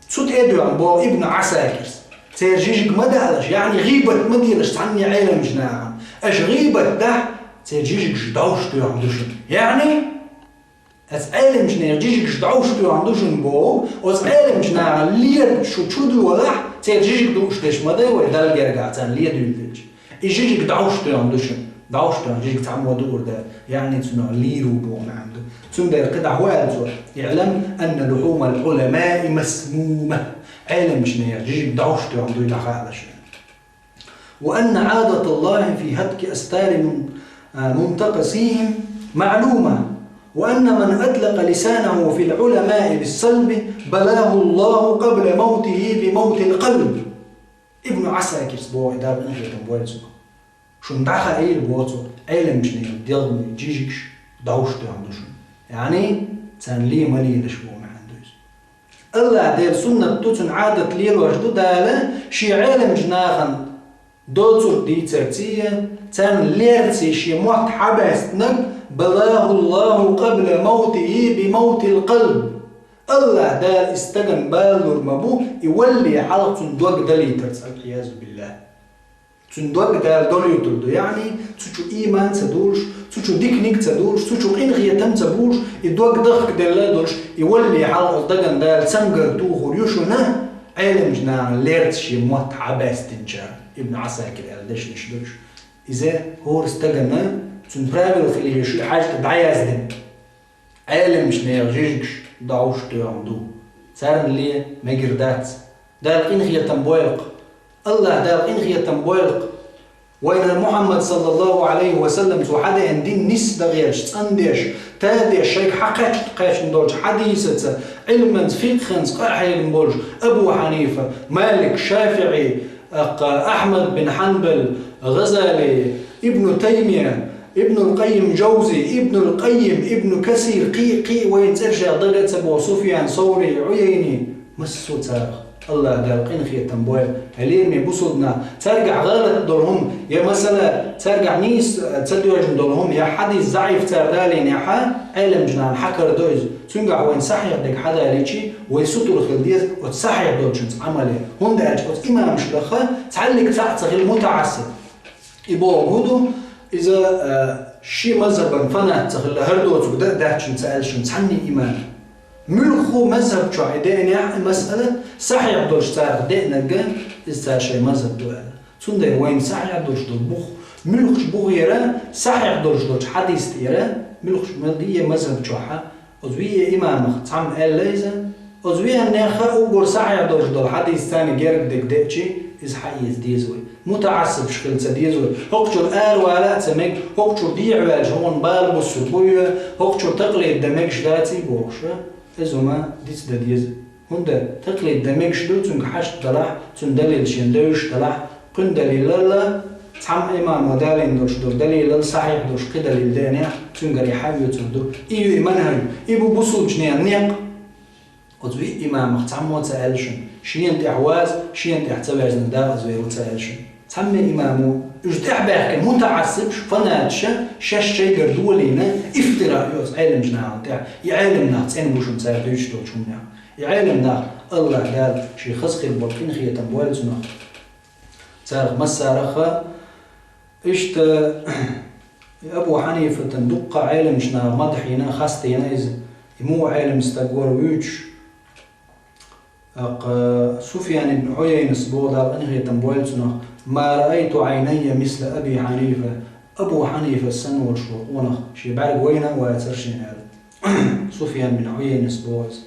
Цу тӀе а доьгӀна боху Ибн Ӏасакирс: церан жижиг ма даалаш, яъни гӀийбат ма делаш цхьанне Ӏеламчу нахана. Аша гӀийбат дахь, церан жижигаш дӀовш тоьхна ду шуна. Яъни, оцу Ӏеламчу нехан жижигаш дӀовш тоьхна ду шуна боху, оцу Ӏеламчу нахана лер шу чу доьлахь, церан жижиг дууш дерш ма дай вай, Далла гергахь царна ледуьйлла делча. И жижиг дӀовш тоьхна ду шуна. ДӀовш тоьхна жижиг цхьаммо дуур дара, яъни цунах лийр ву боху маьӀна ду. Цундела кхидӀа хӀун аьлла цо: «اعلم أن لحوم العلماء مسمومة». Ӏеламчу нехан жижиг дӀовш тоьхна дуй дӀахаалаш. «وأن عادة الله في هتك أستار من-، منتقصيهم معلومة، وأن من أطلق لسانه في العلماء بالسلب بلاه الله قبل موته بموت القلب». Ибн Ӏасакирс боху, Дала къинхетам бойла цунах. Шуна дӀахаийла боху цо, Ӏеламчу нехан делгӀанийн жижигаш дӀовш тоьхна ду шуна. Яъни, царна ле ма лелаш боху маьӀна ду иза. АллахӀ Делан суннат ду, цуьнан Ӏадат лелош ду Дала, шен Ӏеламчу нахана доцург дийцарций, царна лерций шен мотт хьабаьстинарг, بلاه الله قبل موته بموت القلب. АллахӀ Дала и стагана бала лур ма бу, и валале хьалха цуьнан дог далийтарца, والعياذ بالله. Цуьнан дог Дала далийтур ду, яъни, цу чу ийман ца долуш, цу чу диканиг ца долуш, цу чу къинхетам ца болуш, и дог дахкаделла долуш, и валале хьалха оцу дагана Дала цамгар тухур ю шуна, Ӏеламчу нахана лерца шен мотт хьабаьстинчара, Ибн Ӏасакира аьлла дешнаш ду уьш. Иза хӀора стагана, цуьнан правила хила езаш ю, хьаьжцӀа дӀаяздина. Ӏеламчу нехан жижигаш дӀовш тоьхна ду. Царна ле мегар дац. Дала къинхетам бойла-кх. АллахӀ Дала къинхетам бойла-кх. Вайнара Мухьаммад, саллаллаху Ӏалайхи ва саллам, цо хьадеана дин нисса дан гӀерташ, цӀандеш, тадеш, шайга хьакхаьчна, кхаьчна долчу хьадисаца, Ӏилманца, фикъхӀанца къахьегна болуш Абу Хьанифа, Малик, ШафиӀи, Ахьмад бин Хьанбал, ГӀазали, Ибну Таймия, Ибнул Къаййим Джавзи, Ибнул Къаййим, Ибну Касир, кхин а, кхин а вайна цӀерашех дага а ца боху, Суфьян Саври, Ӏуяйни, Массо а царах АллахӀ Дала къинхетам бойла. Хьалийраме бусулба нах, царгахь гӀалат долу хӀума, я масала, царгахь нийса ца доьжна долу хӀума, я хьадис заӀиф цара далийнехь, Ӏеламчу нахана хьакхадо иза. Цуьнгахь вайна сахьихь дерг хьадалийчи, вай сутур хила деза оцу сахьихь долчуьнца Ӏамал ян. ХӀунда аьлча оцу имамашна лаха цхьаьллиг цхьаъ ца хила мутаӀассиб. И бохург хӀун ду? Иза, а, шен мазхӀабан фанат ца хилла, хӀара доцург дан а даьхкина ца аьлла шуна цхьанне имам. Муьлхха мазхӀаб чохь и деанехь а масъала сахьихь долуш царах деанарг, иза цара шайн мазхӀаб ду аьлла. Цундела вайна сахьихь долуш долу бух, муьлххачу бухера, сахьихь долуш долчу хьадис тӀера, муьлххачу мел дийе мазхӀаб чохь а, оцу виъе имамах цхьамма аьлла иза, оцу виъаннеха уггар сахьихь долуш долу хьадис царна герга дерг деачи, иза хьаэца деза вай. МутаӀассибаш хила ца деза вай. ХӀокхучуьра аравала а ца мега, хӀокхучуьра дехьаваьлча хӀокхунна бала буссур бу а, хӀокхучуьра такълид дан мегаш дац а бохуш, иза хӀума диц дан деза. ХӀунда такълид дан мегаш ду, цуьнга хьашт далахь, цуьнан далил шен девзаш далахь, кхуьнан далилал а, цхьамма имамо далийна долуш долу далилал а сахьихь долуш кхин далил деанехь, цуьнгара и хьаоьцур ду. И ю и манхӀаж, и бу бусулбачу нехан некъ. Оцу виъ имамах цхьаммо а ца аьлла шуна, шена тӀехь ваза, шена тӀехь ца ваьзна дакъаза вер ву ца аьлла шуна. Цхьамма имамо, уьш тӀехь баьхкина мутаӀассибаш, фанаташ, шаьш шайгара долийна, ифтира ю оцу Ӏеламчу нахана тӀехь. И Ӏелам нах цӀена бу шуна цара дуьйцуш долчу хӀуманех. И Ӏелам нах АллахӀ Дала шен хаза хир болу къинхетам бойла цунах. Царах массарах а, иштта, и Абу Хьанифатан дуккха а Ӏеламчу наха мадхьийна, хастийна иза, и муха Ӏелам стаг вара вуьйцуш, тӀаккха Суфьян ибн Ӏуяйнас боху, Дала къинхетам бойла цунах: «Ма раайту Ӏайнайя мисла Аби Хьанифа». Абу Хьанифас санна волуш волу къонах шен бӀаьрг вайна а вацара шена аьлла. Суфьян бин Ӏуяйнас боху иза.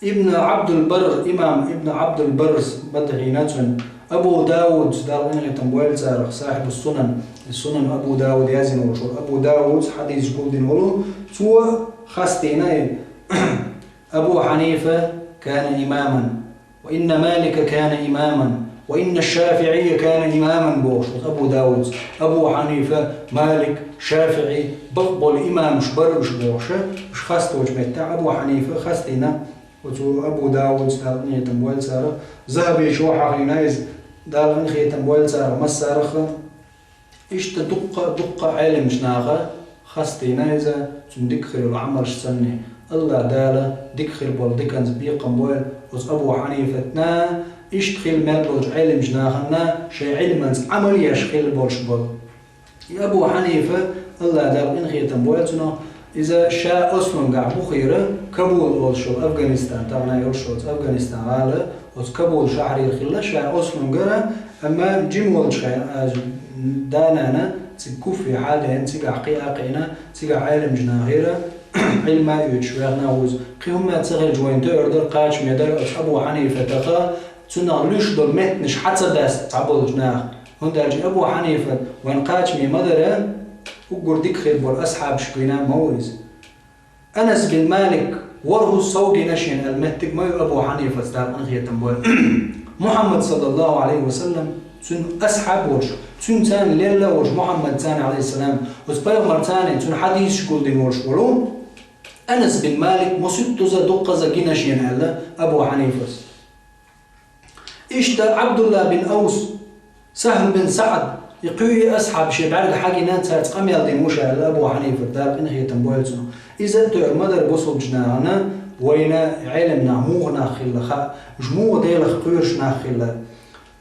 Ибн Ӏабдул-Барр, имам Ибн Ӏабдул-Баррс мадхьийна цунна. Абу Даудс, Дала къинхетам бойла царах, сахьибу Сунан, Сунан Абу Дауд яздина волуш волу Абу Даудс хьадисаш гулдина волу, цо хастийна и: «Абу Хьанифа кана имаман, ва инна Малика кана имаман, ва инна Шафиъия кана имаман», бохуш, оцу Абу Даудс. Абу Хьанифа, Малик, Шафиъи бакъболу имамаш бара уьш бохуш, уьш хасточу меттехь Абу Хьанифа хастийна. Оцу Абу Даудс, Дала къинхетам бойла царах, Захабичо хьахийна иза, Дала къинхетам бойла царах массарах а. Иштта дуккха а, дуккха а Ӏеламчу наха хастийна иза, цуьнан дика хир йолу Ӏамалш санна. АллахӀ Дала дика хир болу диканца бекхам бойла оцу Абу Хьанифатна, иштта хила мел болчу Ӏеламчу нахана шайн Ӏилманца Ӏамал еш хила болуш болу. И Абу Хьанифа, АллахӀ Дала къинхетам бойла цунах, иза ша ослунгахь бухийра, Кабул олуш йолу Афганистан, тахана йолуш йолу Афганистан гӀала, оцу Кабул шахьарера хилла ша ослунгара, амма жима волчу хенахь, а, да-нана цига Куфе хьалдаьлла, цигахь кхиа а кхиъна, цигахь Ӏеламчу нахера Ӏилма а оьцуш ваьхна ву иза. Кхин хӀумма ца хилча вайна тойур дара, кхачаме дара оцу Абу Хьанифатах, цунах луьйш долу меттанаш хьа ца даста цхьаболчу наха. ХӀунда аьлча Абу Хьанифа вайн кхачаме ма дара, уггар дика хир болу асхьабаш гина ма ву иза. Анас бин Малик ворхӀазза сов гина шена аьлла меттиг ма ю Абу Хьанифас, Дала къинхетам бойла. Мухьаммад, саллаллаху Ӏалайхи ва саллам, цуьнан асхьаб волуш, цуьнан царна лелла а волуш, Мухьаммад царна, Ӏалайхиссалам, оцу пайхамар царна, цуьнан хьадисаш гулдина волуш волу Анас бин Малик мусуьттуза дуккхаза гина шена аьлла Абу Хьанифас. Иштта Ӏабдулла бин Аус, Сахьл бин СаӀд, и кхуьи асхьаб шен бӀаьрга хьагина, цаьрца къамел дина ву ша аьлла Абу Хьанифа, Дала къинхетам бойла цунах. Иза а тоьар ма дара бусулбачу нахана, вайна Ӏелам нах муха нах хилла хаьа, уьш муха Делах кхоьруш нах хилла.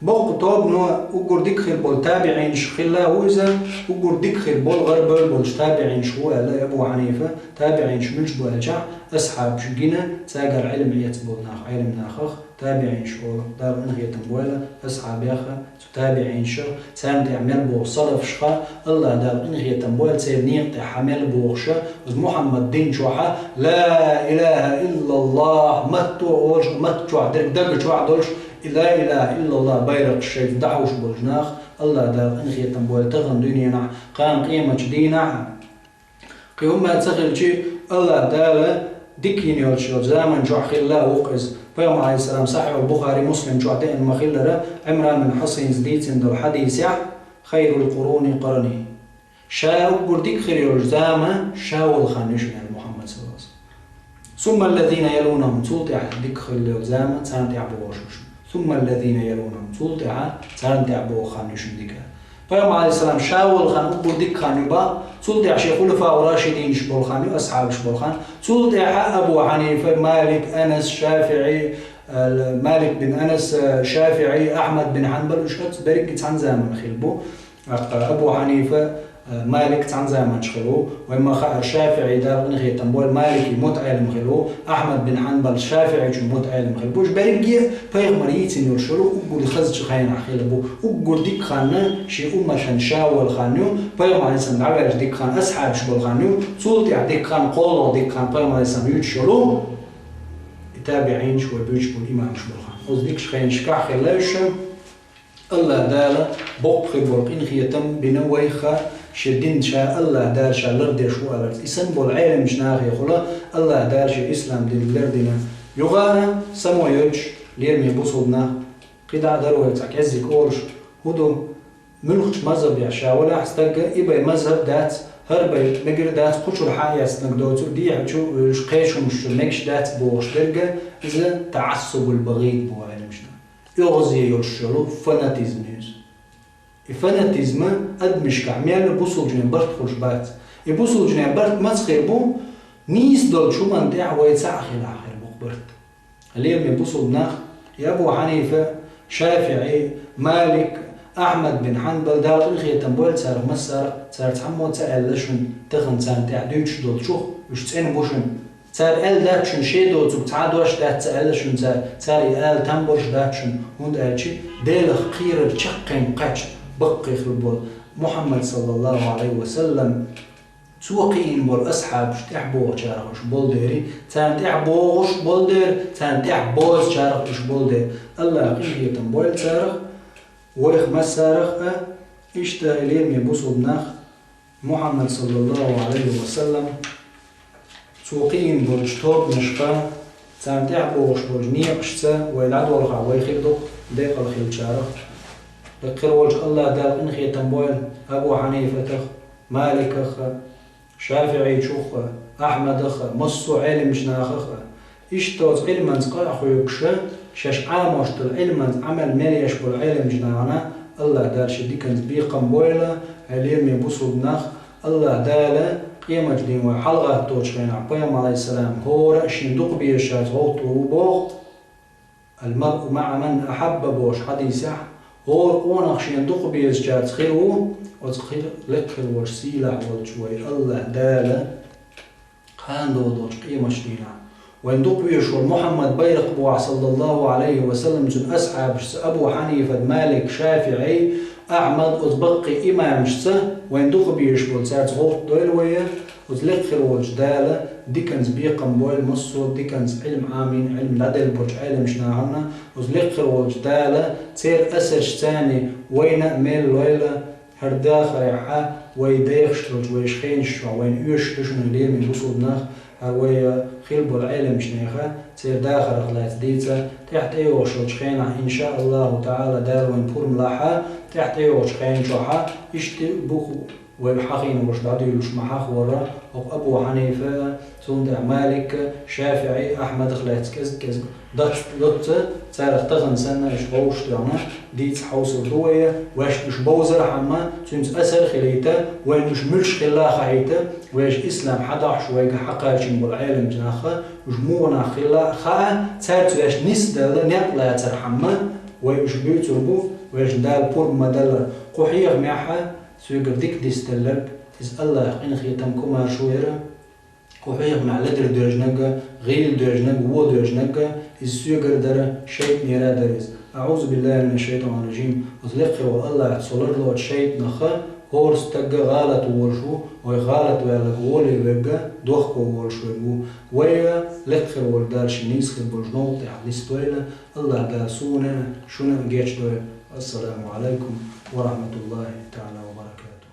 Боккха тобано уггар дика хир болу табиӀинаш хилла ву иза, уггар дика хир болу гӀарабевлла болчу табиӀинаш ву аьлла Абу Хьанифа, табиӀинаш муьлш бу аьлчахь, асхьабаш гина, цаьргара Ӏилма эца болу нах, Ӏелам нахах, табиӀинаш олу, Дала къинхетам бойла асхьабех а, цу табиӀинашах, царна тӀехь мел боху салафашха, АллахӀ Дала къинхетам бойла церан некъа тӀехь хьа мел бохуша, оцу Мухьаммад дин чохьа, ла илаха иллаллахӀ, матто а олуш, матта чохь дерг дага чохь долуш, и ла илаха иллаллахӀ байракхаш шайца дӀахьуш болчу нах, АллахӀ Дала къинхетам бойла тахана дуьненахь, кхана къематчу дийнахь. Кхин хӀумма ца хилчи, АллахӀ Дала дика йина йолчу йолу заман чохь хилла ву-кх иза. Пайхамар, Ӏалайхиссалам, Сахьихь Бухари, Муслим чохь деана ма-хиллара, Ӏимран бин Хьусайнс дийцина долу хьадисехь: «Хайрул къуруни къарни». Ша уггар дика хир йолу зама ша волу хан ю шуна, аьлла Мухьаммад, саллаллаху Ӏалайхи ва саллам. ثم الذين يلونهم, цул тӀаьхьа дика хилла йолу заман царна тӀаьхьа богӀуш бу шуна. ثم الذين يلونهم, цул тӀаьхьа царна тӀаьхьа богӀу хан ю шуна дика. Пайхамар, Ӏалайхиссалам, ша волу хан уггар дика хан ю боху, цул тӀаьхьа шен хулафау рашидинаш болу хан ю, асхьабаш болу хан, цул тӀаьхьа Абу Хьанифа, Малик, Анас, ШафиӀи, э, Малик бин Анас, э, ШафиӀи, Ахьмад бин Хьанбал, уьш оццу берриге цхьана заманахь хилла бу. Абу Хьанифа, э, Малик цхьана заманчохь хилла ву, вайн ма хаара, ШафиӀи, Дала къинхетам бойла, Малик и мутаӀеллим хилла ву, Ахьмад бин Хьанбал ШафиӀичун мутаӀеллим хилла бу. Уьш берриге пайхамар йийцина йолуш йолу уггар хазачу хенахь хилла бу. Уггар дика хан шен умматан ша волу хан ю, пайхамар, Ӏалайхиссалам, дӀаваьлча дика хан асхьабаш болу хан ю, цул тӀаьхьа дика хан, кхоалгӀа дика хан пайхамар, Ӏалайхиссалам, юьйцуш йолу и табиӀинаш вай буьйцуш болу имамаш болу хан. Оцу дикачу хенашкахь хилла уьш. АллахӀ Дала боккха хир болу къинхетам бина вайх, шен дин ша АллахӀ Дала ша лардеш ву аларца. И санна болу Ӏеламчу нахехула АллахӀ Дала шен ислам дин лардина. Юха а, само йойтуш, лераме бусулба нах, кхидӀа а дара вай цхьа кӀеззиг олуш, хӀун ду, муьлххачу мазхӀабехь ша валахь стагга, и бай мазхӀаб дац, хӀара бай мегар дац, кху чуьра хьа а эцнарг доцург, дехьа чу а вуьйлуш, кхечу хӀуманаш чуьра мегаш дац бохуш дерг, иза таӀассубул багӀид бу Ӏеламчу наха. ОьгӀазе йолуш йолу фанатизм ю иза. И фанатизм адамашкахь мел бусулба динан барт хуьлуш бац. И бусулба динан барт маца хир бу? Нийса долчу хӀуманна тӀехь вай цхьаъ хилахь хир бу барт. Лераме бусулба нах, и Абу Хьанифа, ШафиӀи, Малик, Ахьмад бин Хьанбал, Дала къинхетам бойла царах массарах, цара цхьаммо ца аьлла шуна, тахана царна тӀехь дуьйцуш долчух, уьш цӀена бу шуна. Цара аьлла дац шуна, шен доцург цхьа а дош дац ца аьлла шуна цара, цара и ала там болуш дац шуна, хӀунда аьлча Делах кхерар чаккхенга кхаьчна баккхий хилла болу Мухьаммад, саллаллаху Ӏалайхи ва саллам, цо кхиийна болу асхьабаш тӀаьхьабогӀучарах уьш болу дела, царна тӀаьхьабогӀуш болу дела, царна тӀаьхьабозучарах уьш болу дела. АллахӀ къинхетам бойла царах, вайх массарах а. Иштта, лераме бусулба нах, Мухьаммад, саллаллаху Ӏалайхи ва саллам, цо кхиийна болчу тобанашка, царна тӀаьхьабогӀуш болчу некъашца вай дӀадолхахь, вай хир ду-кх декъала хиллачарах. Лекха хир волчу АллахӀ Дала къинхетам бойла Абу Хьанифатах, Маликах а, ШафиӀичух а, Ахьмадах а, массо а Ӏеламчу нахах а. Иштта оцу Ӏилманца къа а хьоьгуш, шаьш Ӏамош долу Ӏилманца Ӏамал мел еш болу Ӏеламчу нахана АллахӀ Дала шен диканца бекхам бойла, хьайн лераме бусулба нах. АллахӀ Дала къематдийнахь вай хьалагӀатточу хенахь, Пайхамар, Ӏалайхиссалам, хӀора а шена дукха безачаьрца гӀовттор ву боху. «Ал-маръу маӀа ман ахьабба» бохуш хьадисехь, хӀора къонах шена дукха безачаьрца хир ву, оцу хир лекха хир волчу сийлахь волчу вай АллахӀ Дала кхана догӀу долчу къематчу дийнахь. Вайн дукха везаш волу Мухьаммад байракх бохьа, саллаллаху Ӏалайхи ва саллам, цуьнан асхьабашца, Абу Хьанифат, Малик, ШафиӀи, Ахьмад, оцу баккхий имамашца вайн дукха безаш болу, цаьрца гӀовттадойла вай, оцу лекха хир волчу Дала диканца бекхам бойла массо а диканца Ӏилма Ӏамийна, Ӏилма дӀаделла болчу Ӏеламчу нахана, оцу лекха хир волчу Дала церан асарш царна вайна а мел лойла, хӀара дахарехь а, вай дехаш долчу вайша хенаш чохь вайна оьшуш ду шуна, лераме бусулба нах, хӀара вай хилла болу Ӏеламчу нехан, церан дахарх лаьцна дийца, тӀаьхьа тӀейогӀуш йолчу хенахь, иншааллаху таӀала, Дала вайна пурба лахь, тӀаьхьа тӀейогӀучу хен чохь, иштта бу-кх вай хьахийна волуш дӀадуьйлуш ма хьахавара, хӀокху Абу Хьанифа, цунна тӀехь Малик, ШафиӀи, Ахьмадах лаьцна кӀезиг-кӀезиг доцца, царах тахана санна иштта вовшах тоьхна, дийца хьовсур ду вай, ваьшна уьш бовзархьама, цуьнца асар а хилийта, вайна уьш муьлш хилла а хаийта, вайша ислам хьадохьуш вайга хьакхачийна болу Ӏеламчу наха, уьш муха нах хилла а хаа, цаьрца ваьшна нисдала некъ лацархьама, вай уьш буьйцур бу, вайшна Дала пурба ма-даллара. Кху хьехамехь соьгара дика дисделларг, иза АллахӀан къинхетам, комаьршо яра. Кху хьехамехь ледара доьжнарг, гӀийла доьжнарг, вон доьжнарг, иза соьгара дара, шайтӀанера дара иза. АӀузу биллахӀи мина шшайтӀани рражим. Оцу лекха волу АллахӀ со ларло оцу шайтӀанах, хӀора стаг гӀалат волуш ву, вай гӀалат ваьлларг воле верг, дохко волуш верг ву. Вай лекха волу Дала шен нийса хир болчу новкъа тӀехь листа дойла, АллахӀ Дала суна а, шуна а гечдойла. Ассаламу Ӏалайкум ва рахьматуллахӀи таӀала ва баракатухӀ.